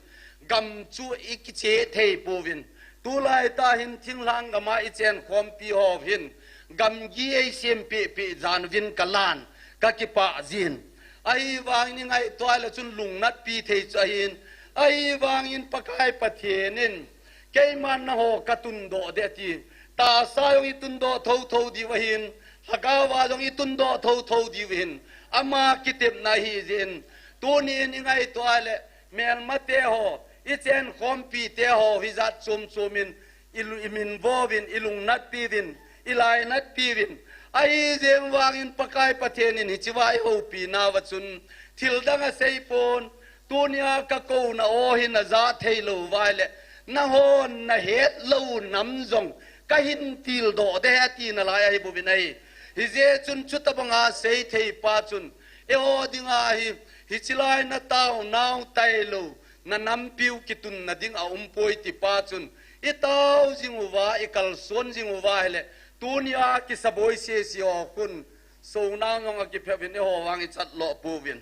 gam chu i kiche thei pouvin. Tulai tah hin thinglhang gam a i chenkhompi ho hin gamgi eisem pehpeh jan uvin ka lan, ka kipah jin. Ahivangin i ngaito a le chun lungnatpi thei chu ahin. Ahivangin Pakai Pathen in, keiman nangho ka tundoh ding ati. Tahsa jong i tundoh thotho diu ahin, lhagao a jong i tundoh thotho diu ahin, ama kitepna ahi jeh in. Tuni in i ngaito a le, melmate ho, i chenkhompi te ho hi jat chom chom in i lu-, i minvo uvin, i lungnatpi uvin, i lainatpi uvin. Ahijeng vangin Pakai Pathen in hichea i houpi nauva chun thildang asei pon, tunia ka kouna o hi na ja thei lou uva ahile, nahon na het lou nam jong ka hin tildoh ding ahi ati nalai ahi bouvin ahi. Hijeh chun chutobanga sei thei pa chun, eiho dinga hi, hiche lai na taonau tailou, na nampiu kitunna ding aumpoi ti pa chun, i tao jing uva, i kalson jing uva ahile, tunia kisaboi sese ho khun, sonau jong akipheh uvin eiho vang i chat lou pouvin.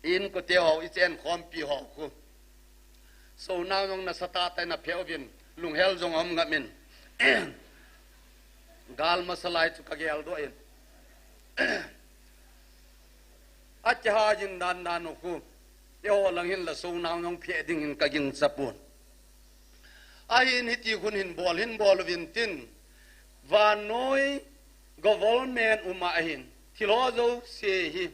Inkote ho, i chenkhompi ho khu, sonau jong nasatah tah in apheh uvin, lunghel jong aum ngam in. Gal masa lai chu ka geldoh in, akiha jin dan dan u khu, eiho lang hin la sonau jong pheh dingin ka gingcha pon. Ahin hiti khun hin bol, hin bol uvin tin, vannoi government um a ahin, thil ho jouse hi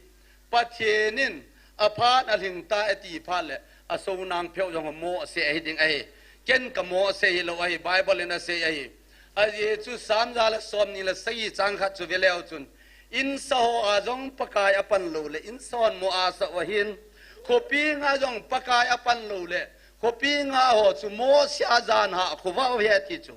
Pathen in aphat alhing tai ati phat le, asonau pheu jong amohsah ahi ding ahi. Ken ka mohsah hilou ahi, Bible in asei ahi. Ajeh chu Psalm ja le somni le sagi chang khat chu ve leu chun, insa ho a jong Pakai apan lou le, insa hon mo asah u ahin, khopi nga jong Pakai apan lou le, khopi nga ho chu mohsah a jan hah khovah u ahi ati chu.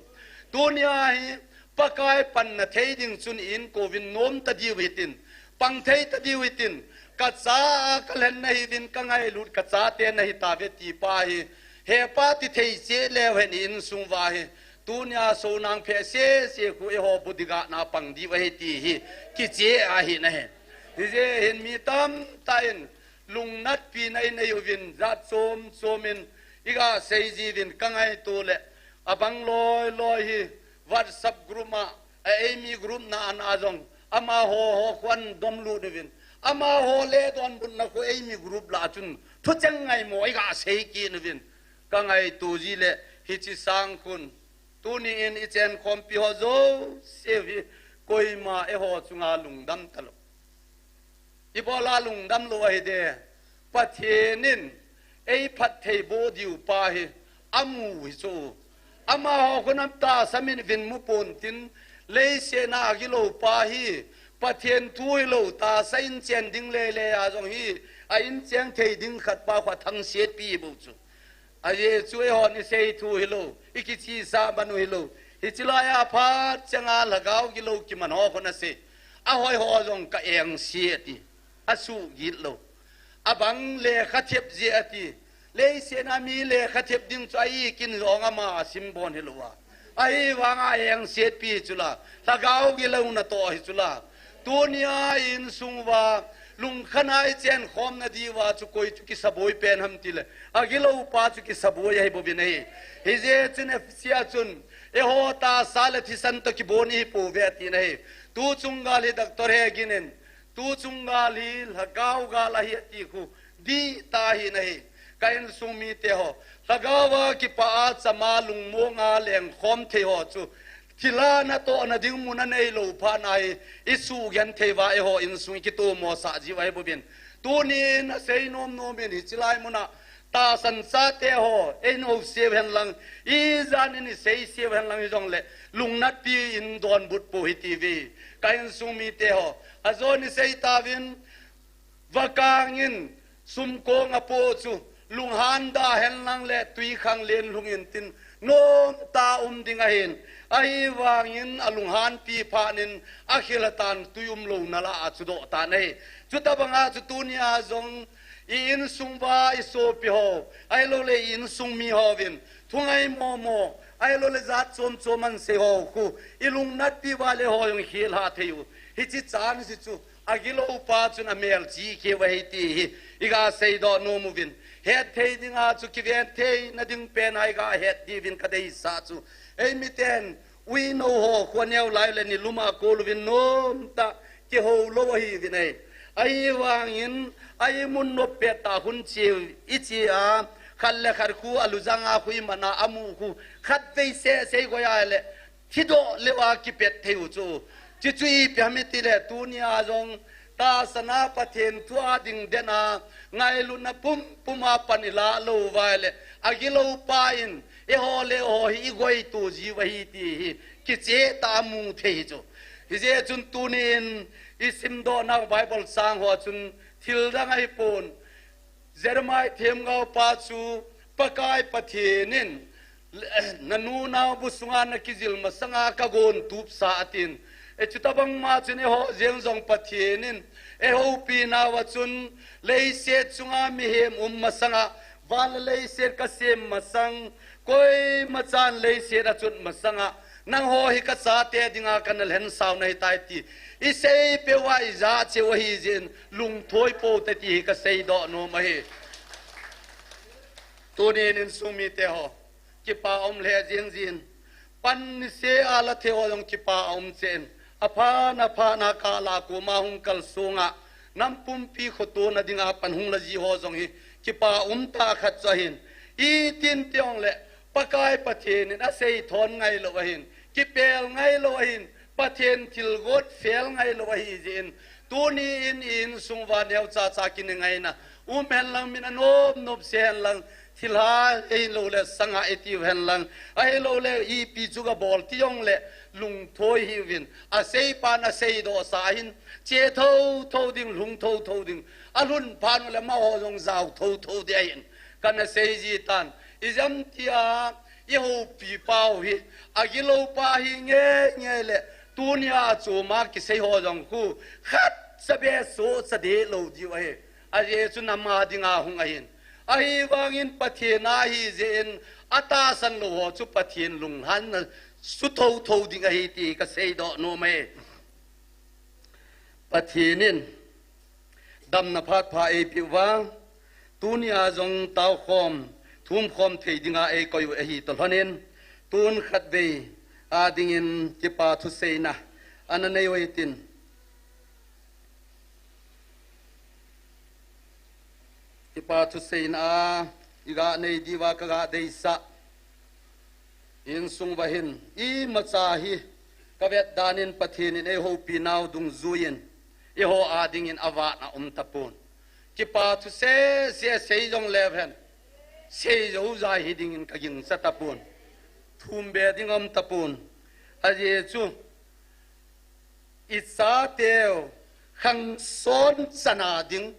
Tunia hi Pakai panna thei ding chun i inkouvin nom tadiu hitin, pang thei tadiu hitin, ka cha a ka lhen nahiuvin, ka ngailut ka chate nahi tauve ti pa hi, he pa ti thei cheh leu hen i insung uva hi, Tunia sonang phe sese khu eiho bodyguard na pang diu ahi ti hi kiche ahi nahi. Hijeh hin mi tamtah in lungnatpi na inei uvin, jat chom chom in iga sei jiuvin ka ngaito le, abang loi loi hi WhatsApp group a, a eimi group na ana jong amaho ho khu ana dom lut uvin, amaho le donbutna khu eimi group lah a chun thucheng ngaimo iga sei kit uvin, ka ngaito ji le hiche sang khun tuni in i chenkhompi ho jouse hi koima eiho chunga lungdam talou. Ibola lungdam lou ahi de. Pathen in eiphatthei boh diu pa hi amu hi chu. Amaho khun atahsa min uvin mu pon tin, leiset a agilou pa hi Pathen thu hilou, tahsa in chen ding lele a jong hi a in cheng thei ding khat pa khu athangsetpi bou chu. Ajeh chu eihon isei thu hilou, ikichesa man u hilou. Hiche laiya phat changa lhagao gilou kiman ho khun asei. Ahoi ho jong ka engse ati. Asuh git lou. Abang lekha thep jeh ati. Leiset a mi lekha thep ding chu a ikin jong ama asim bon hilou a. Ahivanga engsetpi chu la. Lhagao gilou natoh hi chu la. Tunia i insung uva, lungkhat a i chenkhomna diuva chu koi chu kisaboi pen ham tile, agilou pa chu kisaboi ahi bouvin ahi. Hijeh chun Efesia chun, eiho tahsa le thisan toh kibon ihi pouve ati nahi. Tu chung gal hi Doctor Hegin in, tu chung gal hi lhagao gal ahi ati khu, dihtah ahi nahi. Ka insung mite ho, lhagao a kipah a chama lungmong a lengkhom thei ho chu, thilha natohna ding mun aneilou phat na hi, isugenthei uva eiho insung ikitomo sah jiu ahi bouvin. Tunin asei nom nom in hiche lai muna, tahsan chate ho, ei nouseu hen lang, ijat in iseiseu hen lang hijongle, lungnatpi in donbut pou hite ve. Ka insung mite ho, ajon isei tauvin, Vakang in sumkong apoh chu, lunghan da hen lang le twikhanglen lhung in tin, nomtah a um ding ahin, ahivangin alunghanpi phat in akhel tan twi umlou na lah a chu doh tan ahi. Chutabang a chu tunia jong i insung uva i sopi ho, ahilou le i insung mi hovin, thungai momo, ahilou le jat chom chom ahin sei ho khu, i lungnatpi uva le ho jong khel ha thei u. Hiche chan hiche chu, agilou pa chun amel chi keu ahi ti hi, iga seidoh nom uvin. Hetthei dinga chu kiventhei na ding pen a iga het diuvin ka deisah chu, eimiten, uinou ho khu aneo lai le nilum a kol uvin nomtah kihou lou ahiuvin ahi. Ahivangin, a imun nop pettah hun cheu iche a, khat le khat khu alujang a khu iman a amu khu, khatvei seh sei koi a le, Thidoh leuva kipet thei u chu. Chuchu ipi ham itile tunia jong tahsan a Pathen thu a dingden a ngailutna pumpum a pan ilah lou uva ahile agilou pa in eiho le eiho hi igoito jiu ahi ti hi kicheh tah a mu thei hi chu. Hijeh chun tunin isimdoh nau Bible chang ho chun thil dang ahipon. Jeremiah themgao pa chu Pakai Pathen in, nanu naobu sunga nakijil masanga kagon tupsa atin. E, chutabang ma chun eiho jeng jong Pathen in eihoupi nauva chun leiset chunga mihem um masanga, van le leiset kasem masang, koima chan leiset achot masanga, nangho hi kachate dinga kana lhensau nahitai ti isei peuva ijah cheh u ahijeh in lungthoi poute ti hi kaseidoh nom ahi. Tunin insung mite ho, kipa um lheh jing jin, pan niseh a la thei ho jong kipa aum cheh in, aphan aphan a kah lah a koma hung kalsong a, nam pumpi khotona dinga pan hung la ji ho jong hi kipa umtah khat chu ahin, itin ti jongle Pakai Pathen in asei thon ngailou ahin, kipel ngailou ahin, Pathen thilgot fel ngailou ahijeh in, tuni in i insung uva neocha cha kinei ngaina um henlang, min anop nop seh henlang, thilha ahiloule sanga itiu henlang, ahiloule ipi chu gabol ti jongle lungthoi hih uvin, aseipan aseidohsa ahin, che thotho ding, lhung thotho ding, alhun phat ule amaho jong jao thotho ding ahin, kana sei ji tan. Ijemtia ihoupi pau hi agilou pa hi ngeingei le, tunia achoma kisei ho jong khu khatcha beh sohcha dehlou diu ahi. Ajeh chu nam a dinga hung ahin, Ahivangin Pathen a ahi jeh in atahsan lou ho chu Pathen lunghanna suthou thou ding ahi ti kasei doh nom e. Pathen in damna phat pha eipeh uva, tunia jong taokhom, thumkhom thei dinga eikoi u ahi toh lhonin, tun khatvei adingin kipa thuseina ana nei u hitin. Kipa thuseina a iga nei diuva kaga deisah. Insung uva hin imacha hi kavet danin Pathen in eihoupi nau dungjuiyin eiho adingin avat a um tapon. Kipa thusese sei jong leu hen, sei jou jai hidingin kagingcha tapon. Thum be ding um tapon. Ajeh chu ichateu khangson chana ding,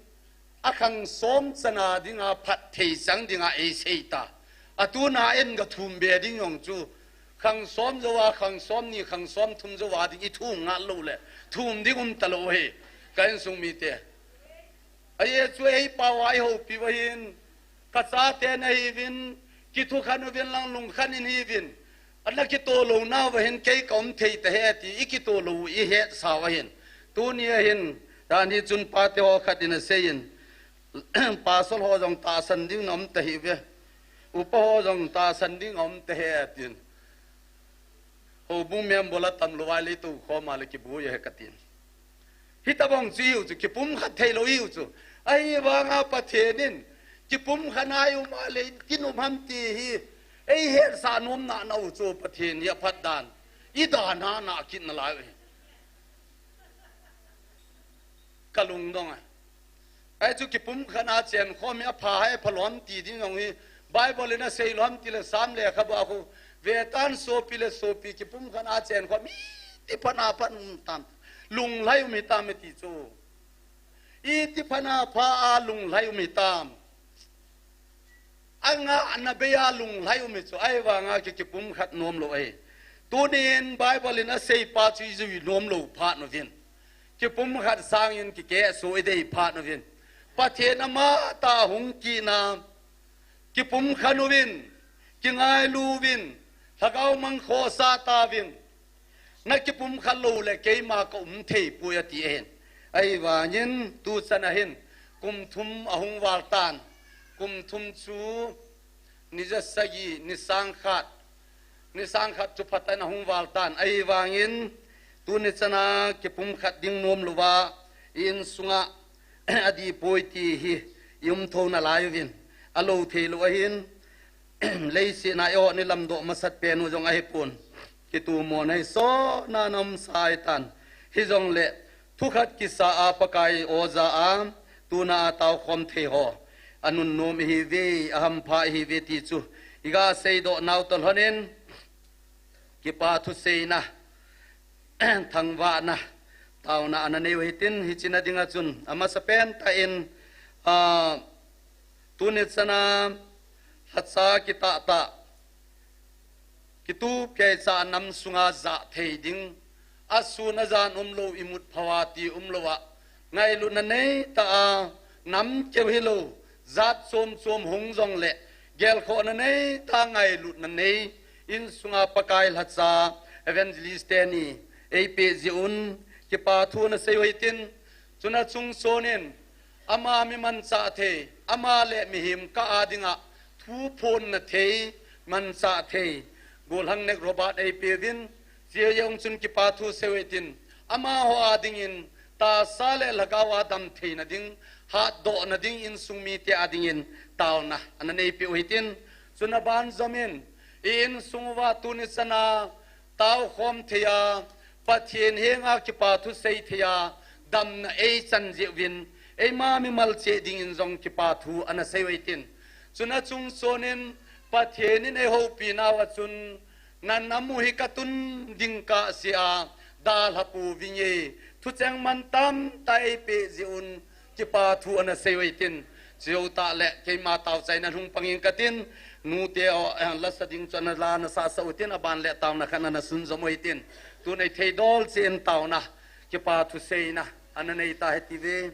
akhangsom chana dinga phatthei chang dinga eisei ta. Atuna in gathum be ding jong chu khangsom jou a, khangsom ni, khangsom thum jou a ding ithum ngal lou le thum ding um talou hi ka insung mite. Ajeh chu eipao a eihoupi uva hin, kachate nahiuvin, kithukhen uvin lang lungkhen in hiuvin. Ana kitoh lou nauva hin kei kaum thei tahih e ti ikitoh lou u ihetsau ahin. Tunia hin, dan hi chun pate ho khat in aseiyin, pastor ho jong tahsan ding naum tahih uve. Upa ho jong tahsan ding aum tahih e tin. Houbung member la tamlou vai lei tou khom a le kiboi ahi katin. Hitobang chu ihiu chu, kipumkhat theilou ihiu chu. Ahivanga Pathen in, kipumkhat a i um a le, kin um ham ti hi, eihetsah nomna nau chu Pathen hi aphat dan. Idan a na kit nalai u hi. Kalungdong a. Ahi chu kipumkhat a chenkhom hi apha hai phalou ham ti ding jong hi Bible in asei lou ham tile Sam lekhabu a khu vetan sopi le sopi kipumkhat a chenkhom hi iti phat a phat um tam. Lunglhai um hitam ti chu. Iti phat a phat a lunglhai um hitam. Angahna bei a lunglhai um hi chu ahivanga ki, kipumkhat nomlou ahi. Tunin Bible in asei pa chu ijui nomlou phat uvin. Kipumkhat sangin kikehsoh idei phat uvin. Pathen amatah hung kit na, kipumkhat uvin, kingailu uvin, lhagao mang khohsah tauvin. Na kipumkhat lou le keima kaum thei poi ati ahin. Ahivangin tuchan a hin kum thum ahung val tan. Kum thum chu ni ja sagi, ni sang khat, ni sang khat chu phat in ahung val tan. Ahivangin tuni chan a kipumkhat ding nomlouva i insunga adih poi ti hi i um tho nalai uvin. Alou thei lou ahin, leiset a eiho ni lamdoh masat pen u jong ahipon. Kitu mo nei so na nam sai tan. Hijongle thukhat kisa a Pakai oja a tuna a taokhom thei ho anunnom ihiuve, ahampha ihiuve ti chu iga seidoh nau toh lhonin kipa thuseina, thangvahna, taona ana nei u hitin, hiche na dinga chun amasapen tah in, a, tuni chan a lhacha kitah tah, kitup keicha nam sunga jah thei ding, asun ajan umlou, imut phou a ti umlouva, ngailutna nei tah a, nam keu hilou, jat chom chom hung jongle, gelkhohna nei tah a, ngailutna nei, insunga Pakai lhacha evangelist teni eipeh jeh un kipa thu ana sei u hitin, chuna chungchon in, ama mi manchah thei, ama le mihem kah a dinga thu phonna thei, manchah thei, Golhang Nek Robert eipeuvin, chujong chun kipa thu sei u hitin, amaho a dingin, tahsa le lhagao a damtheina ding, hatdohna ding insung mite a dingin taona ana neipeh u hitin, chuna banjomin, i insung uva tuni chan a taokhom thei a, Pathen henga kipa thu sei thei a, damna eichan jeh uvin, eima mimal cheh dingin jong kipa thu ana sei u hitin. Chuna chungchon in Pathen in eihoupi nauva chun, na nam u hi katun ding kahsea, dalha pouvinge, thucheng mantam tah eipeh jeh un, kipa thu ana sei u hitin, chujou tah le keima taochaina lhung pang inge katin, nute ho, eh, lasa ding chu ana la ana sahsah u hitin, aban le taona khat ana sunjom u hitin, tun eithei dol cheh in taona, kipa thuseina ana nei ta hite uve.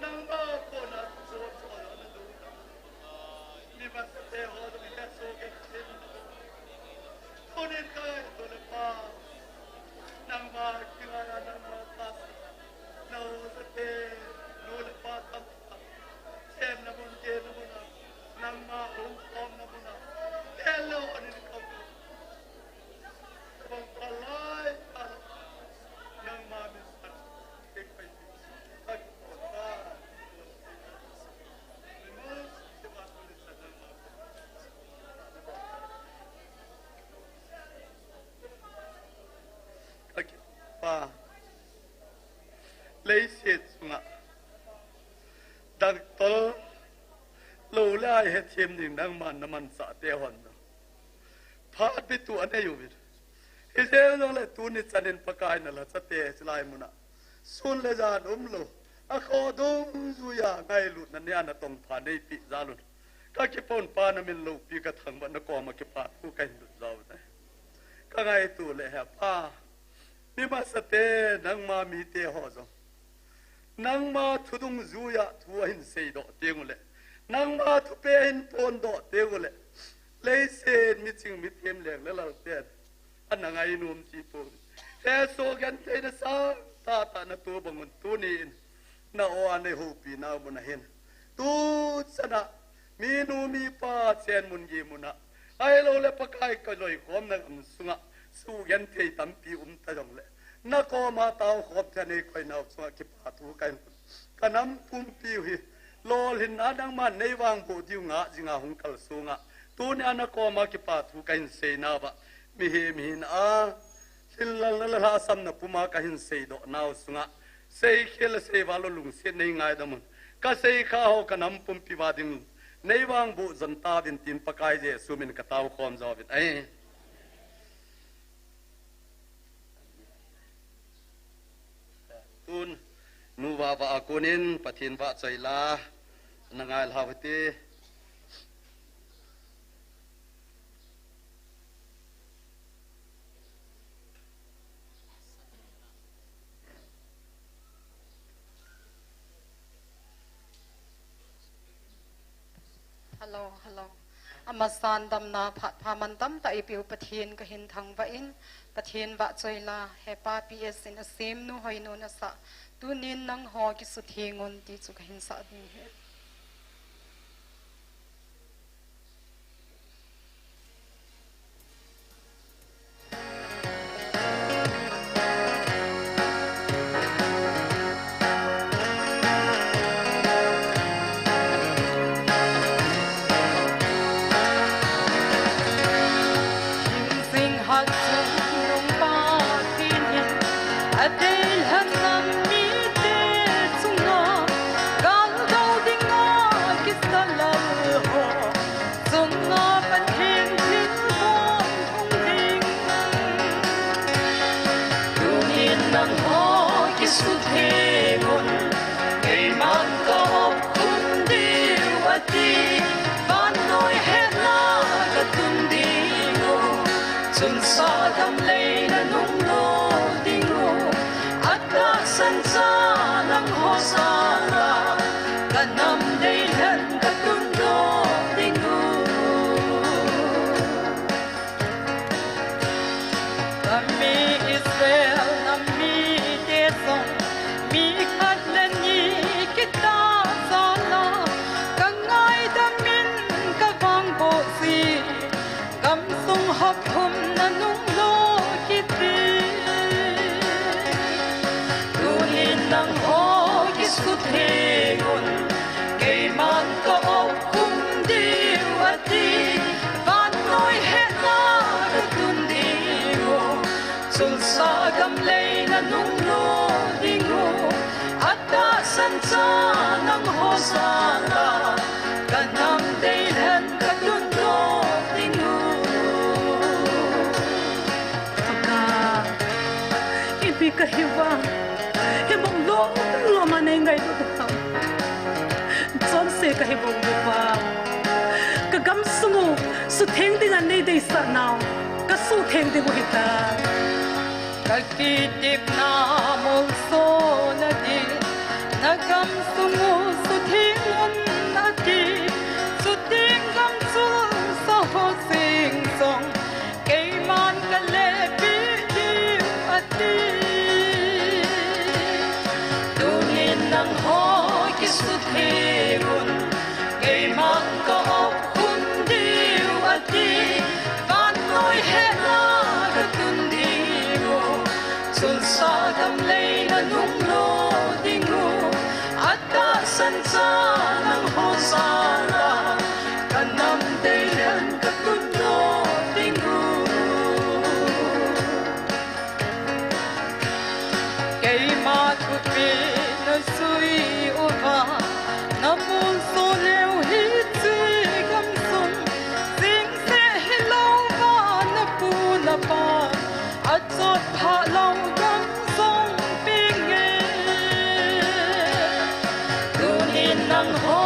Nangma kona tuchon chon ana dona. Mi masate ho dong hi aso ke chin. Tunin ka ngaito le Pa. Nangma kingana nangma tasa. Nao sate nu le pa tamtah. Chenna mun, genna mun a. Nangma hung khomna mun a. Hello, anin ka. Bang palai, palai. Nangma min sa. Pa, leiset chunga doctor lou le ai hethem ding nangman na manchah te hon. Phat bitu anei uvin. Hijeh jongle tuni chanin Pakai na lhacha te chilai muna sun le jan umlou, akhoh dungjuiya ngailutna nia na tongpha neipeh jal un. Ka kipah un Pa, na min loupi ka thangvah, na koma kipa thu kahin lut jao ne. Ka ngaito le he Pa, mi masate nangma mite ho jong nangma thu dungjuiya thu ahin seidoh teng ule, nangma thupi ahin pondoh teng ule, leiset miching mithem leng le lal ten ana ngainom ji pon. Hesoh gentheina sangtah tah na to bang un tunin na o a nei houpi nau mun ahin. Tuchan a minu mipa chen mun gei mun a, ahilou le Pakai ka loikhomna gam sunga sugenthei tampi um ta jongle, na koma taokhom thei a nei koi nau chunga kipa thu kahin, ka nam pumpi u hi lolhinna nangman nei vangboh diu ngah jinga hung kalsong a, tunia na koma kipa thu kahin sei nauva, mihem hina a lhinlelna le lhahsamna puma kahin seidoh nau sunga, seikhel le seival lou lungset nei ngaidam un. Ka seikha ho ka nam pumpi uva ding nei vangboh jon tauvin tin Pakai Jesu min ka taokhom jouvin ahi. Tun, nu vahvah a konin Pathen vahchoi la na ngai lhau hite. Hello, hello. Amasan damna phat pha mantam tah eipeu Pathen kahin thangvah in, Pathen vahchoi la, hepa P S in asem nu Hoinu in asah, tunin nangho kisutheng un ti chu kahin sah ding ahi. Tunin nangho kisutheng un, keiman ka opkhum diu ati, vannoi hetna ka tun ding u, chun sahgam lei nanung lo ding u, atahsan cha nangho sanga, ka nam deilhen ka tundoh ding u. Ka mi Israel nam mite jong, mi khat le ni kitah jal a, ka ngaidam in ka vangboh ji, gamsung hopkhum nanung lo kiti. Tunin nangho kisutheng un, keiman ka opkhum diu ati, vannoi hetna ka tun ding u, chun sahgam lei nanung lo ding u, atahsan cha Hi va, hi bang lom lom a nei ngailut u ham. Chonse ka hi bang u va. Ka gamsung u, sutheng ding a nei deisah nau, ka sutheng ding u hita. Ka kitepna molso na di, na gamsung u sutheng un a ti, sutheng gamsung sa ho sing song. Keiman ka lehpeh diu ati. Tunin nangho kisutheng un, keiman ka op khum diu ati. Vannoi hetna ka tun diu, chun sagam lei na nung lo ding u. Atahsan cha nangho jal a, ka nam deidan ka tun lo ding u. Keima thupi na jui uva, na molso leu hiche gamsung, jing seh hilou va na pu na pa, achot pha lou gam jong ping e. Tunin nangho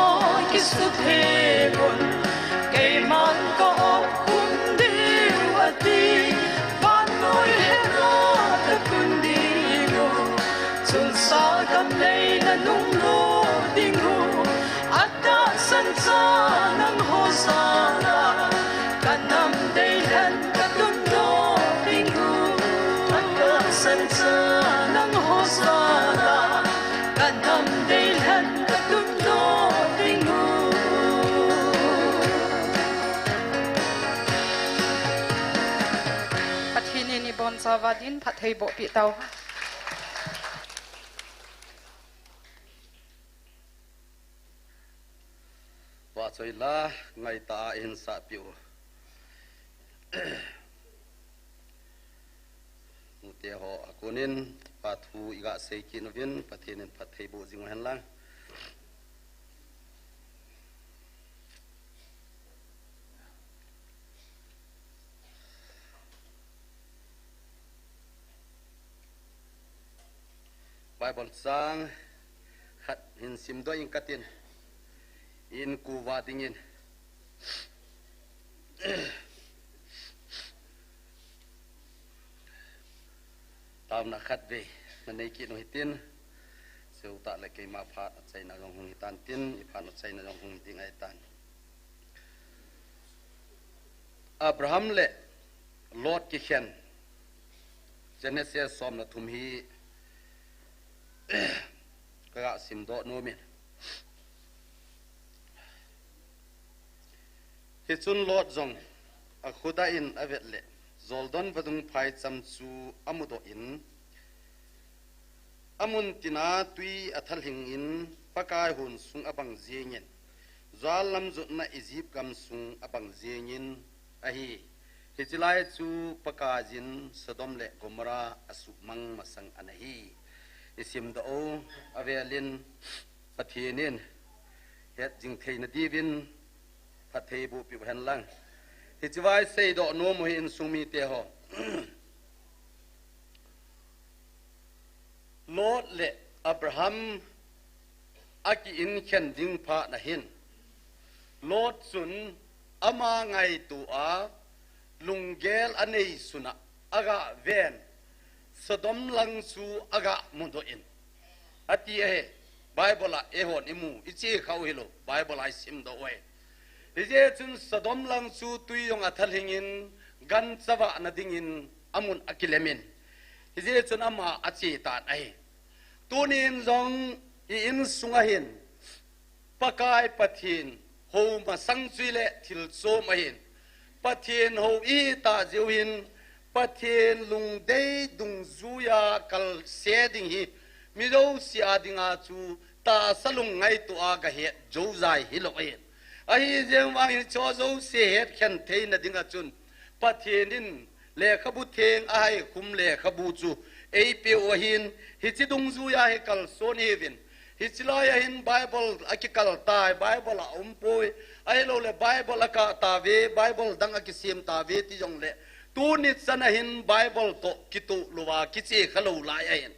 kisutheng un, keiman ka op khum diu ati. Vannoi hetna ka tun ding u, chun sagam lei na nung lo ding u. Atahsan cha nangho jal a, ka nam deidan ka tun lo ding u. Atahsan cha nangho jal a, ka nam deidan ka tun lo ding u. Pathen in ibonchauva din phatthei boh peh tauhen. Vahchoi la, ngaitah a ihin sahpeh u nute ho a konin, pa thu iga sei kit uvin, Pathen in phatthei boh jing u hen lang. Bible chang khat hin simdoh ing katin, in kuva dingin. Taona khatvei na nei kit u hitin, chutah le keima phat achaina jong hung hitan tin, i phat achaina jong hung hi ding ahitan. Abraham le Lot kikhen, Genesis som le thum hi kaga simdoh nomin. Hichun Lot jong akhuda in avet le, Jordan vadung phaicham chu amudoh in, amun tina tui athalhing in, Pakai hon sung abang jengin, jual lam jotna Egypt gam sung abang jengin ahi. Hiche lai chu Pakaiyin Sodom le Gomorrah asuhmang masang ana hi. Isimdoh u avelin Pathen in hetjing theina diuvin phatthei boh peh u hen lang. Hiche vai seidoh nom u hi insung mite ho. Lot le Abraham aki inkhen ding phat na hin, Lot chun ama ngaito a lunggel anei suna aga ven, Sodom lang chu aga mudoh in ati ahi. Bible a eihon imu, iche khau hilou, Bible a isimdoh u ahi. Hijeh chun Sodom lang chu tui jong athalhing in, gancha vahna dingin amun akilemin, hijeh chun ama ache tan ahi. Tunin jong i insung a hin Pakai Pathen hou masang chu ile thil chom ahin, Pathen hou ihi tah jeh u hin, Pathen lungdei dungjuia kalse ding hi mi jouse a dinga chu tahsa lung ngaito a gahet jou jai hilou ahin. Ahijeng vangin hicho jouse hetkhen theina dinga chun Pathen in Lekhabu Theng ahaikhum lekhabu chu eipeh u ahin, hiche dungjuia hi kalson ihiuvin. Hiche lai a hin Bible akikal tai, Bible a aumpoi. Ahilouleh Bible akah tauve, Bible dang akisem tauve ti jongleh, Tuni chan ahin Bible toh kitoh louva kiche khalou lai ahin.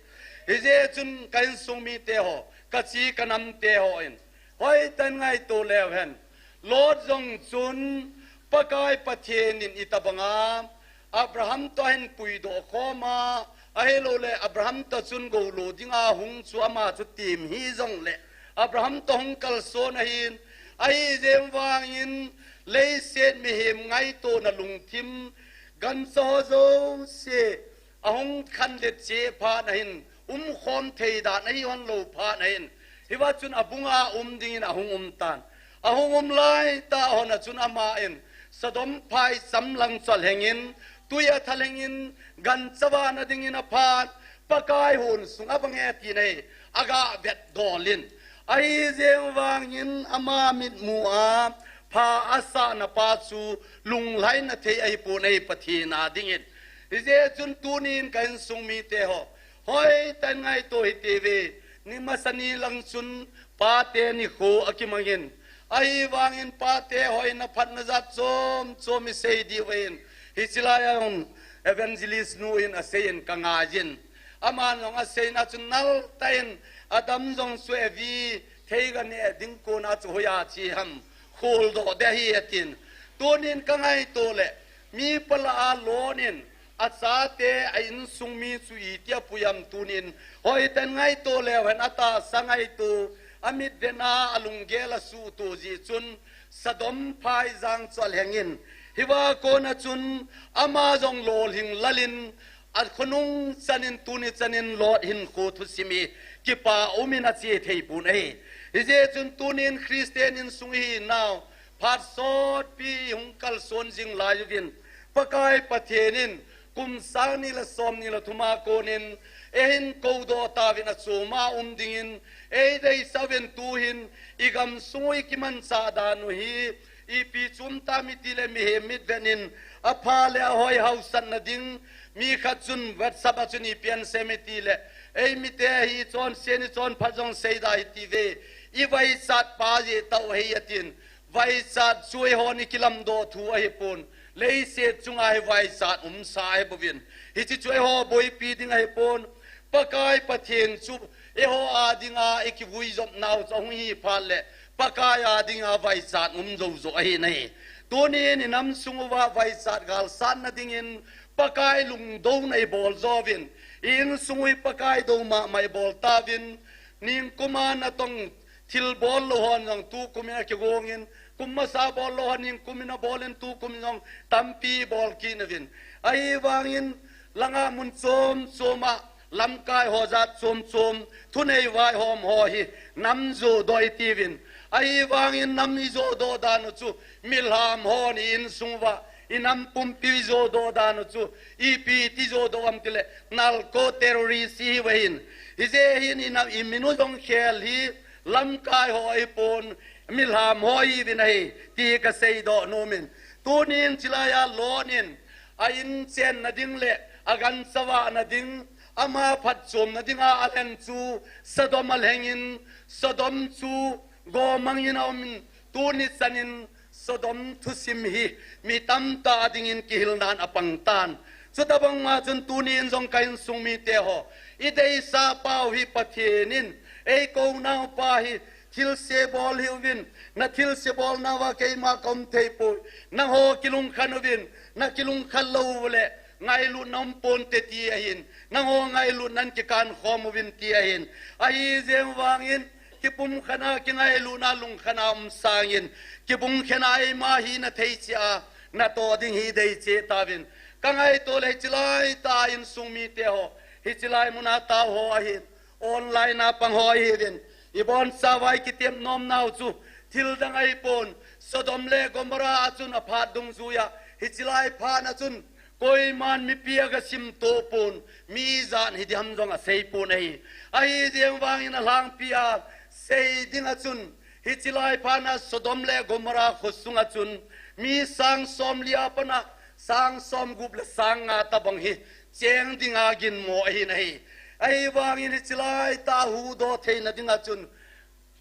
Hijeh chun ka insung mite ho, ka chi ka namte ho in, hoitah in ngaito leu hen. Lot jong chun Pakai Pathen in itobanga Abraham toh ahin puidoh khom a, ahilouleh Abraham toh chun goulo dinga hung chu ama chu tem hijongleh Abraham toh hung kalson ahin, ahijeh vangin leiset mihem ngaitona lungthim gancha ho jouse ahung khanlet cheh phat ahin, umkhom thei dan ahi hon lou phat ahin, hiva chun abunga um dingin ahung um tan. Ahung um laitah hon a chun aman Sodom phaicham lang chu alhengin, tui athalhengin, gancha vahna dingin aphat, Pakai hon sung abang e tin ahi, aga vetdol in. Ahijeh vangin ama mitmu a pha asahna pa chu lunglhaina thei ahipon ahi, Pathen a dingin. Hijeh chun tunin ka insung mite ho, hoitah in ngaito hite ve. Ni masa ni lang chun pate nikho akimangin, ahivangin pate hoina phatna jat chom chom isei diu ahin, hiche lai a jong evangelist nu in asei in ka ngaiyin. Aman jong asei na chun naltah in, Adam jong chu Evi theiga neh ding kona chu hoiya che ham, kholdoh ding ahi atin. Tunin ka ngaito leh, mi palah a Lot in achate a insung mi chu iti apui ham tunin, hoitah in ngaito leu hen, atahsa ngaito, amit vetna alunggel asuhto jeh chun Sodom phaijang chu alhengin, hiva kona chun ama jong lolhing lalin, akhonung chanin tuni chanin Lot hinkho thusim hi kipa umin ache thei pon ahi. Hijeh chun tunin Christian insung ihinau, phat sotpi hung kalson jing lai uvin, Pakai Pathen in kum sang ni le som ni le thum a konin eihin koudoh tauvin, achom a um dingin eideisah uvin, tuhin igamsung u ikimanchah dan u hi ipi chu um tam iti leh, mihem mitvet in apha le ahoi haosatna ding, mi khat chun WhatsApp a chun ipi asei em iti leh, ei mite hi chonse ni chonphat jong seida hiti ve, ivaichat pa jeh tah u ahi atin. Vaichat chu eihon ikilamdoh thu ahipon, leiset chunga hi vaichat umsa ahibouvin, hiche chu eiho boipi ding ahipon. Pakai Pathen chu eiho a dinga ikivui jopnau chu ahung hi phat leh, Pakai a dinga vaichat um jou joh ahi nai. Tunin inam sung uva vaichat galsatna dingin Pakai lungdouna ibol jouvin, i insung u hi Pakai dou mama ibol tauvin, ningkum a natong thil bol lou hon jong tukum in akigongin, kum masa bol lou hon ningkum in abolin, tukum in jong tampi bol kit uvin. Ahivangin langa mun chom chom a lamkai ho jat chom chom, thunei vaihom ho hi nam jodoh itiuvin. Ahivangin nam ijodoh dan u chu, milham hon i insung uva inam pumpi ijodoh dan u chu ipi ti jodoh ham tileh, narco terrorist ihiuve hin. Hijeh hin inam, imin u jong khel hi lamkai ho ahipon, milham ho ihiuvin ahi ti kaseidoh nomin. Tunin chilai a Lot in a in chenna ding leh agancha vahna ding, ama phatchomna dinga alhen chu Sodom alhengin, Sodom chu gomangin aumin, tuni chanin Sodom thusim hi mi tamtah dingin kihilnan apang tan. Chutobang ma chun tunin jong ka insung mite ho, ideisah pau hi Pathen in eikou naupa hi thilse bol hih uvin, nathilse bolnauva keima kaum theipoi, nangho kilungkhan uvin, nakilungkhan lou uleh ngailutna umponte ti ahin, nangho ngailutnan kikankhom uvin ti ahin. Ahijeh vangin kipumkhatna, kingailutna lungkhatna um sangin, kibungkhenna eima hina thei cheh a natoh ding hi deicheh tauvin. Kangaito leh hiche laitah a insung mite ho, hiche lai muna tao ho ahin, online a pang ho ahiuvin, ibonchauva ikitep nomnau chu thildang ahipon, Sodom le Gomorrah a chun aphat dungjuia hiche lai phatna chun koiman mipi agasimtoh pon, mi ijat hiding ham jong aseipon ahi. Ahijeh vangin alhangpia sei dinga chun, hiche lai phatna Sodom le Gomorrah khosunga chun mi sang somli a pat a sang somgup le sang nga tobang hi cheng dinga ginmo ahi nai. Ahivangin hiche laitah a huhdoh theina dinga chun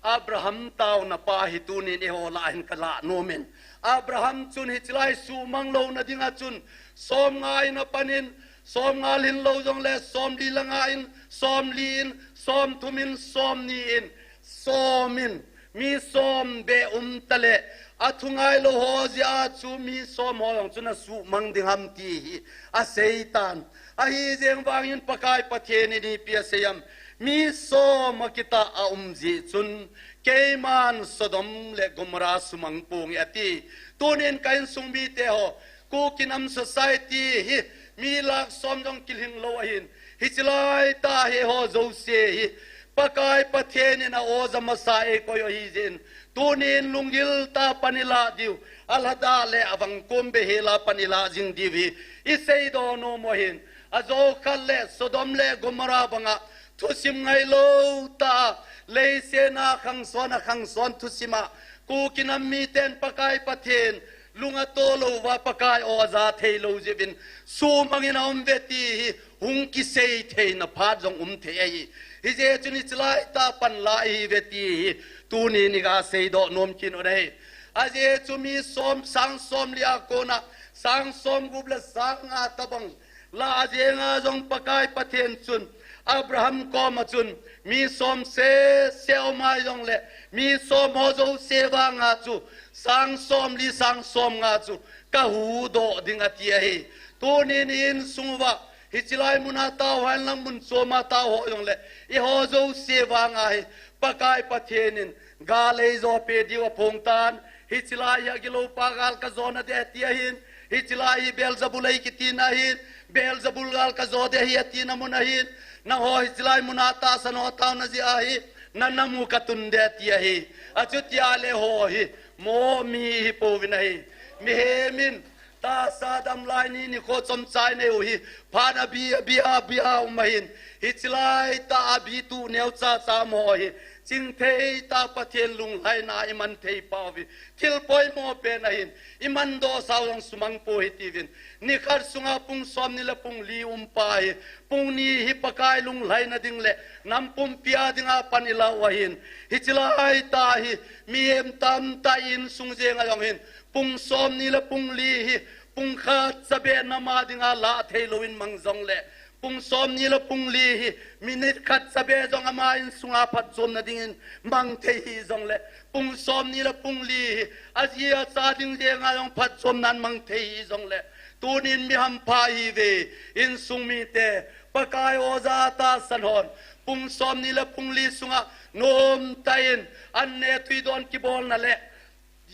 Abraham tauna pa hi tunin eiho lah hin kalah nomin. Abraham chun hichelai suhmang louna dinga chun, somnga in apanin, somnga lhin lou jongle, somli le nga in, somli in, somthum in, somni in, somin, mi som beh um tale, athungai lou ho jeh a chu mi som ho jong chun asuhmang ding ham ti hi aseitan. Ahijeng vangin Pakai Pathen in ipi asei em? Mi som akitah a um jeh chun, keiman Sodom le Gomorrah sumang ponge ati. Tunin ka insung mite ho, Kuki nam society hi mi lakh som jong kilhing lou ahin. Hichelai tah a hiho jouse hi Pakai Pathen in a-o ja masa eikoi u ahijeh in, tunin lunggil tah a pan ilah diu, alhadah le avangkom beh hel a pan ilah jing diu hi iseidoh nom u ahin. Ajo khat le Sodom le Gomorrah banga thusim ngailou tah a, leiset a khangson a khangson thusim a, Kuki nam miten Pakai Pathen lung ato lou uva, Pakai o aja thei lou jeh uvin suhmangin aum uve ti hi hung kisei theina phat jong um thei ahi. Hijeh chun hichelai tah a pan lah ihiuve ti hi tunin iga seidoh nom kit u ahi. Ajeh chu mi som, sang somli a kona sang somgup le sang nga tabang lah jenga jong Pakai Pathen chun Abraham koma chun mi som sese um ahi jongle, mi som ho jouse vanga chu sang somli, sang somnga chu kahuhdoh ding ati ahi. Tunin insung uva, hichelai muna tao hen lang mun chom a tao ho jongle, eiho jouse vanga hi Pakai Pathen in gal eijo peh diu aphong tan. Hichelai hi agiloupa gal kajona ding ati ahin. Hichelai hi Beelzebul eikitina ahin. Beelzebul gal kajo ding ahi atina mun ahin. Nangho hichelai muna tahsan ho taona jeh a hi nanam u katun ding ati ahi. Achuti a le eiho hi mo mi ihipouvin ahi. Mihem in tahsa damlai ni nikho chomcha inei u hi phat abih, abih, abih a um ahin. Hichelai tah a abih tuh neocha cha mo hi chingthei tah a Pathen lunglhaina iman thei pau hi thil poimo pen ahin. Imandoh sau jong sumang pou hite uvin. Nikhat sunga pung somni le pung li um pa hi, pung ni hi Pakai lunglhaina ding le nam pumpi a dinga pan ilah u ahin. Hichelai tah hi mihem tamtah insung jenga jong hin pung somni le pung li hi pung khat chabeh nam a dinga lah thei louvin mang jongle, pung somni le pung li hi minute khat chabeh jong ama insunga phatchomna dingin mang thei hijongle, pung somni le pung li hi aji acha ding jenga jong phatchomnan mang thei hijongle, tunin mi hampha ihiuve, insung mite, Pakai o ja tahsan hon pung somni le pung li sunga nomtah in an neh twi don kibolna le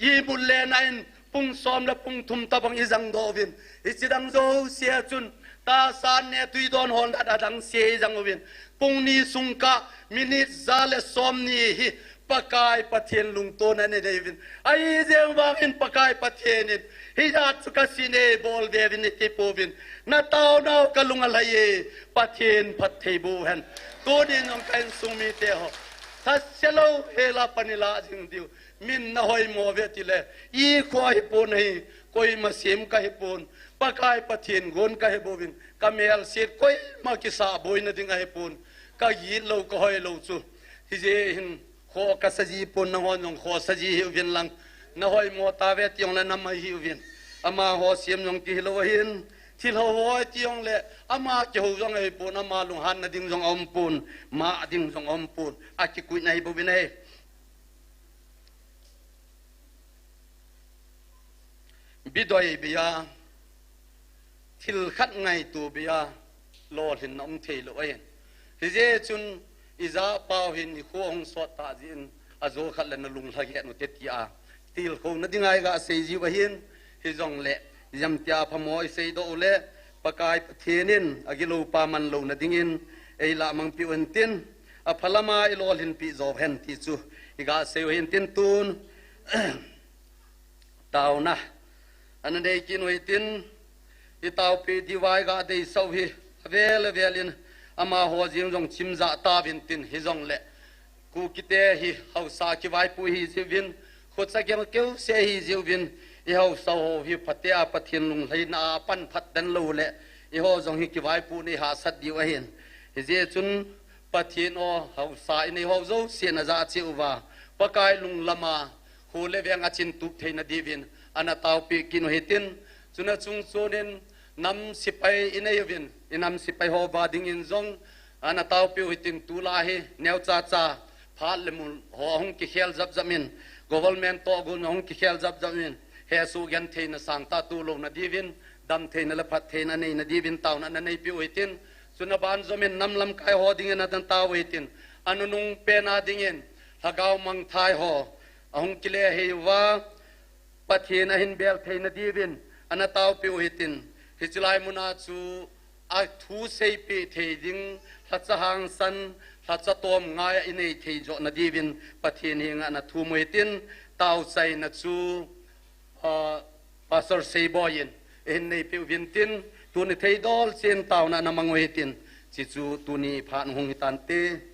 imut lena in pung som le pung thum tabang ijangdoh uvin. Hiche dang jouse a chun tahsa an neh twi don hon adang se ijang uvin. Pung ni sung kah minute ja le somni hi Pakai Pathen lungtona inei uvin. Ahijeng vangin Pakai Pathen in hijat chu kasihna eibolveuvin iti pouvin. Nataonau kalung alhai e, Pathen phatthei boh hen. Tunin jong ka insung mite ho, thase lou hel a pan ilah jing diu. Min nahoimo uve tile, ikho ahipon ahi, koima sem kahipon, Pakai Pathen gon kahibouvin, kamelse koima kisah boina ding ahipon, kagit lou, kahoi lou chu. Hijeh hin kho kasa jipon, nanghon jong kho sa ji hih uvin lang, nahoimo tauve ti jongle nam ahi uvin. Amaho sem jong kihilou ahin, thilhou hoi ti jongle ama kihou jong ahipon, ama lunghanna ding jong aumpon, mah ding jong aumpon, akikuina ahibouvin ahi. Bidoi bei a, thil khat ngaito bei a, lolhinna um theilou ahin. Hijeh chun ijah pau hin ikho hung sot tah jeh in, ajo khat le nalung lhaget ute tia tilkhouna dinga iga sei jiu ahin, hijongle, ijemtia phamo iseidoh ule, Pakai Pathen in agiloupa manlouna dingin eilah mangpeh u hintin, aphalama ilolhinpeh jou hen ti chu iga sei u hintin tun, taona ana nei kit u hitin, itaopeh diuva iga deisah u hi avel avel in amaho jeng jong chimjah tauvin tin, hijongle Kukite hi haosa kivaipo ihi jeh uvin, khocha gel keuse ihi jeh uvin, ihaosa ho hi phatea Pathen lunglhaina a pan phatden lou le, eiho jong hi kivaipohna ihahsat diu ahin. Hijeh chun Pathen o, haosa inei ho jousen najah cheh uva, Pakai lunglam a, kho le veng a chin tup theina diuvin, ana taopi kit u hitin, chuna chung chunin nam sipai i nei uvin, i nam sipai ho va dingin jong, ana taopi u hitin tulai hi, neo cha cha, phat le mun ho hung kikhel jap jap in, government toh gun hung kikhel jap jap in, hesoh gentheina sangtah tolouna diuvin, damtheina le phattheina neina diuvin taona ana neipi u hitin, chuna ban jomin nam lamkai ho dingin ana tao u hitin, a nunung pen a dingin, lhagao mangthai ho, ahung kile hei uva, Pathen ahin bel theina diuvin, ana taopi u hitin, hiche lai mun a chu, a thu seipeh thei ding, lhacha hangsan, lhacha tom ngai a i nei thei johna diuvin, Pathen henga ana thum u hitin, taochaina chu, ah, Pastor Seiboi in, eihin neipi uvin tin, tuni theidol chen taona ana mang u hitin, hichu tuni phat hung hitante.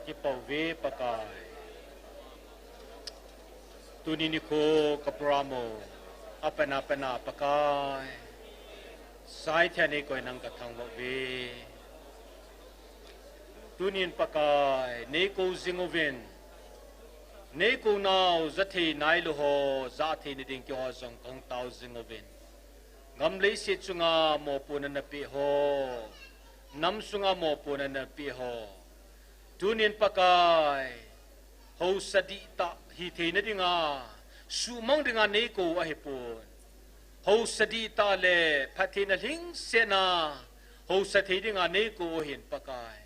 Kipah uve Pakai. Tuni nikho ka program u apatna, patna Pakai, Saithia nei koi nang ka thangvah uve. Tunin Pakai, nei kou jing uvin, nei kou nau ja thei nailou ho ja theina ding keiho jong kahung tao jing uvin. Gam leiset chunga mopohna napeh ho, nam sunga mopohna napeh ho, tunin Pakai, haosa dihtah hitheina dinga, suhmang dinga nei kou ahipon. Haosa dihtah le phattheina lhingsetna haosa thei dinga nei kou ahin Pakai.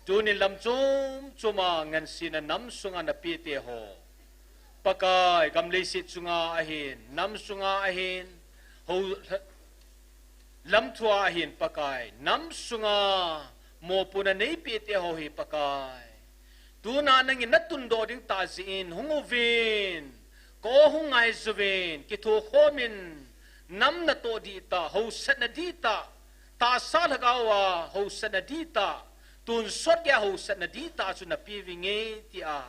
Tunin lam chom choma ngansena nam sunga napeh teho, Pakai, gam leiset chunga ahin, nam sunga ahin, ho, lam thua ahin Pakai, nam sunga mopohna neipeh teho hi Pakai, tuna nangin natundoh ding tah jeh in hung uvin, ka aw hung ngaijuvin, kithokhom in, nam natoh dihtah, haosatna dihtah, tahsa lhagao a haosatna dihtah, tonsot geiya haosatna dihtah chu napeh uvinge tia,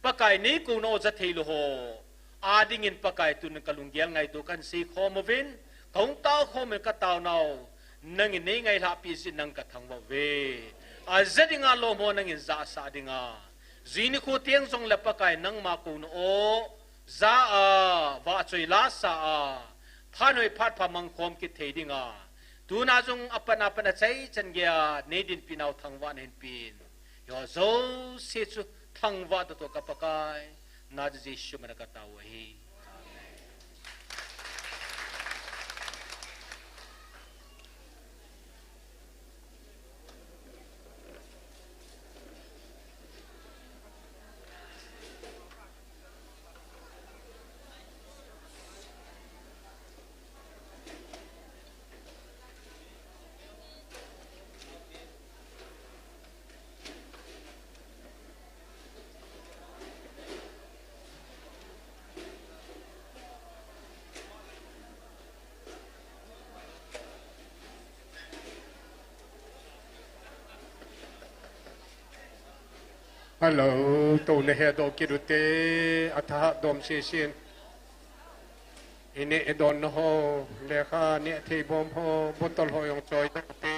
Pakai, nei kouna aw ja theilou ho a dingin Pakai, tun ka lunggel ngaito kahin seikhom uvin, kahung taokhom in ka taonau nangin nei ngailhahpeh jeh in nang ka thangvah uve. Aja dinga lom ho nangin jahsah dinga, jui nikho teng jongle Pakai, nangma kouna aw ja a, vahchoi lasa a, phat hoi phat pha mangkhom kit thei dinga, tuna jong apatna, apatna chaichan geiya nei dinpeh nau thangvahna hinpen, hiho jouse chu thangvah tah toh ka Pakai, Nazareth Jesu mina ka tao u ahi. Hello, tou nahedoh kit ute, athahat dom sesen. Ineh idonna ho, lekha neh thei bom ho, bottle ho jong choi ding ute.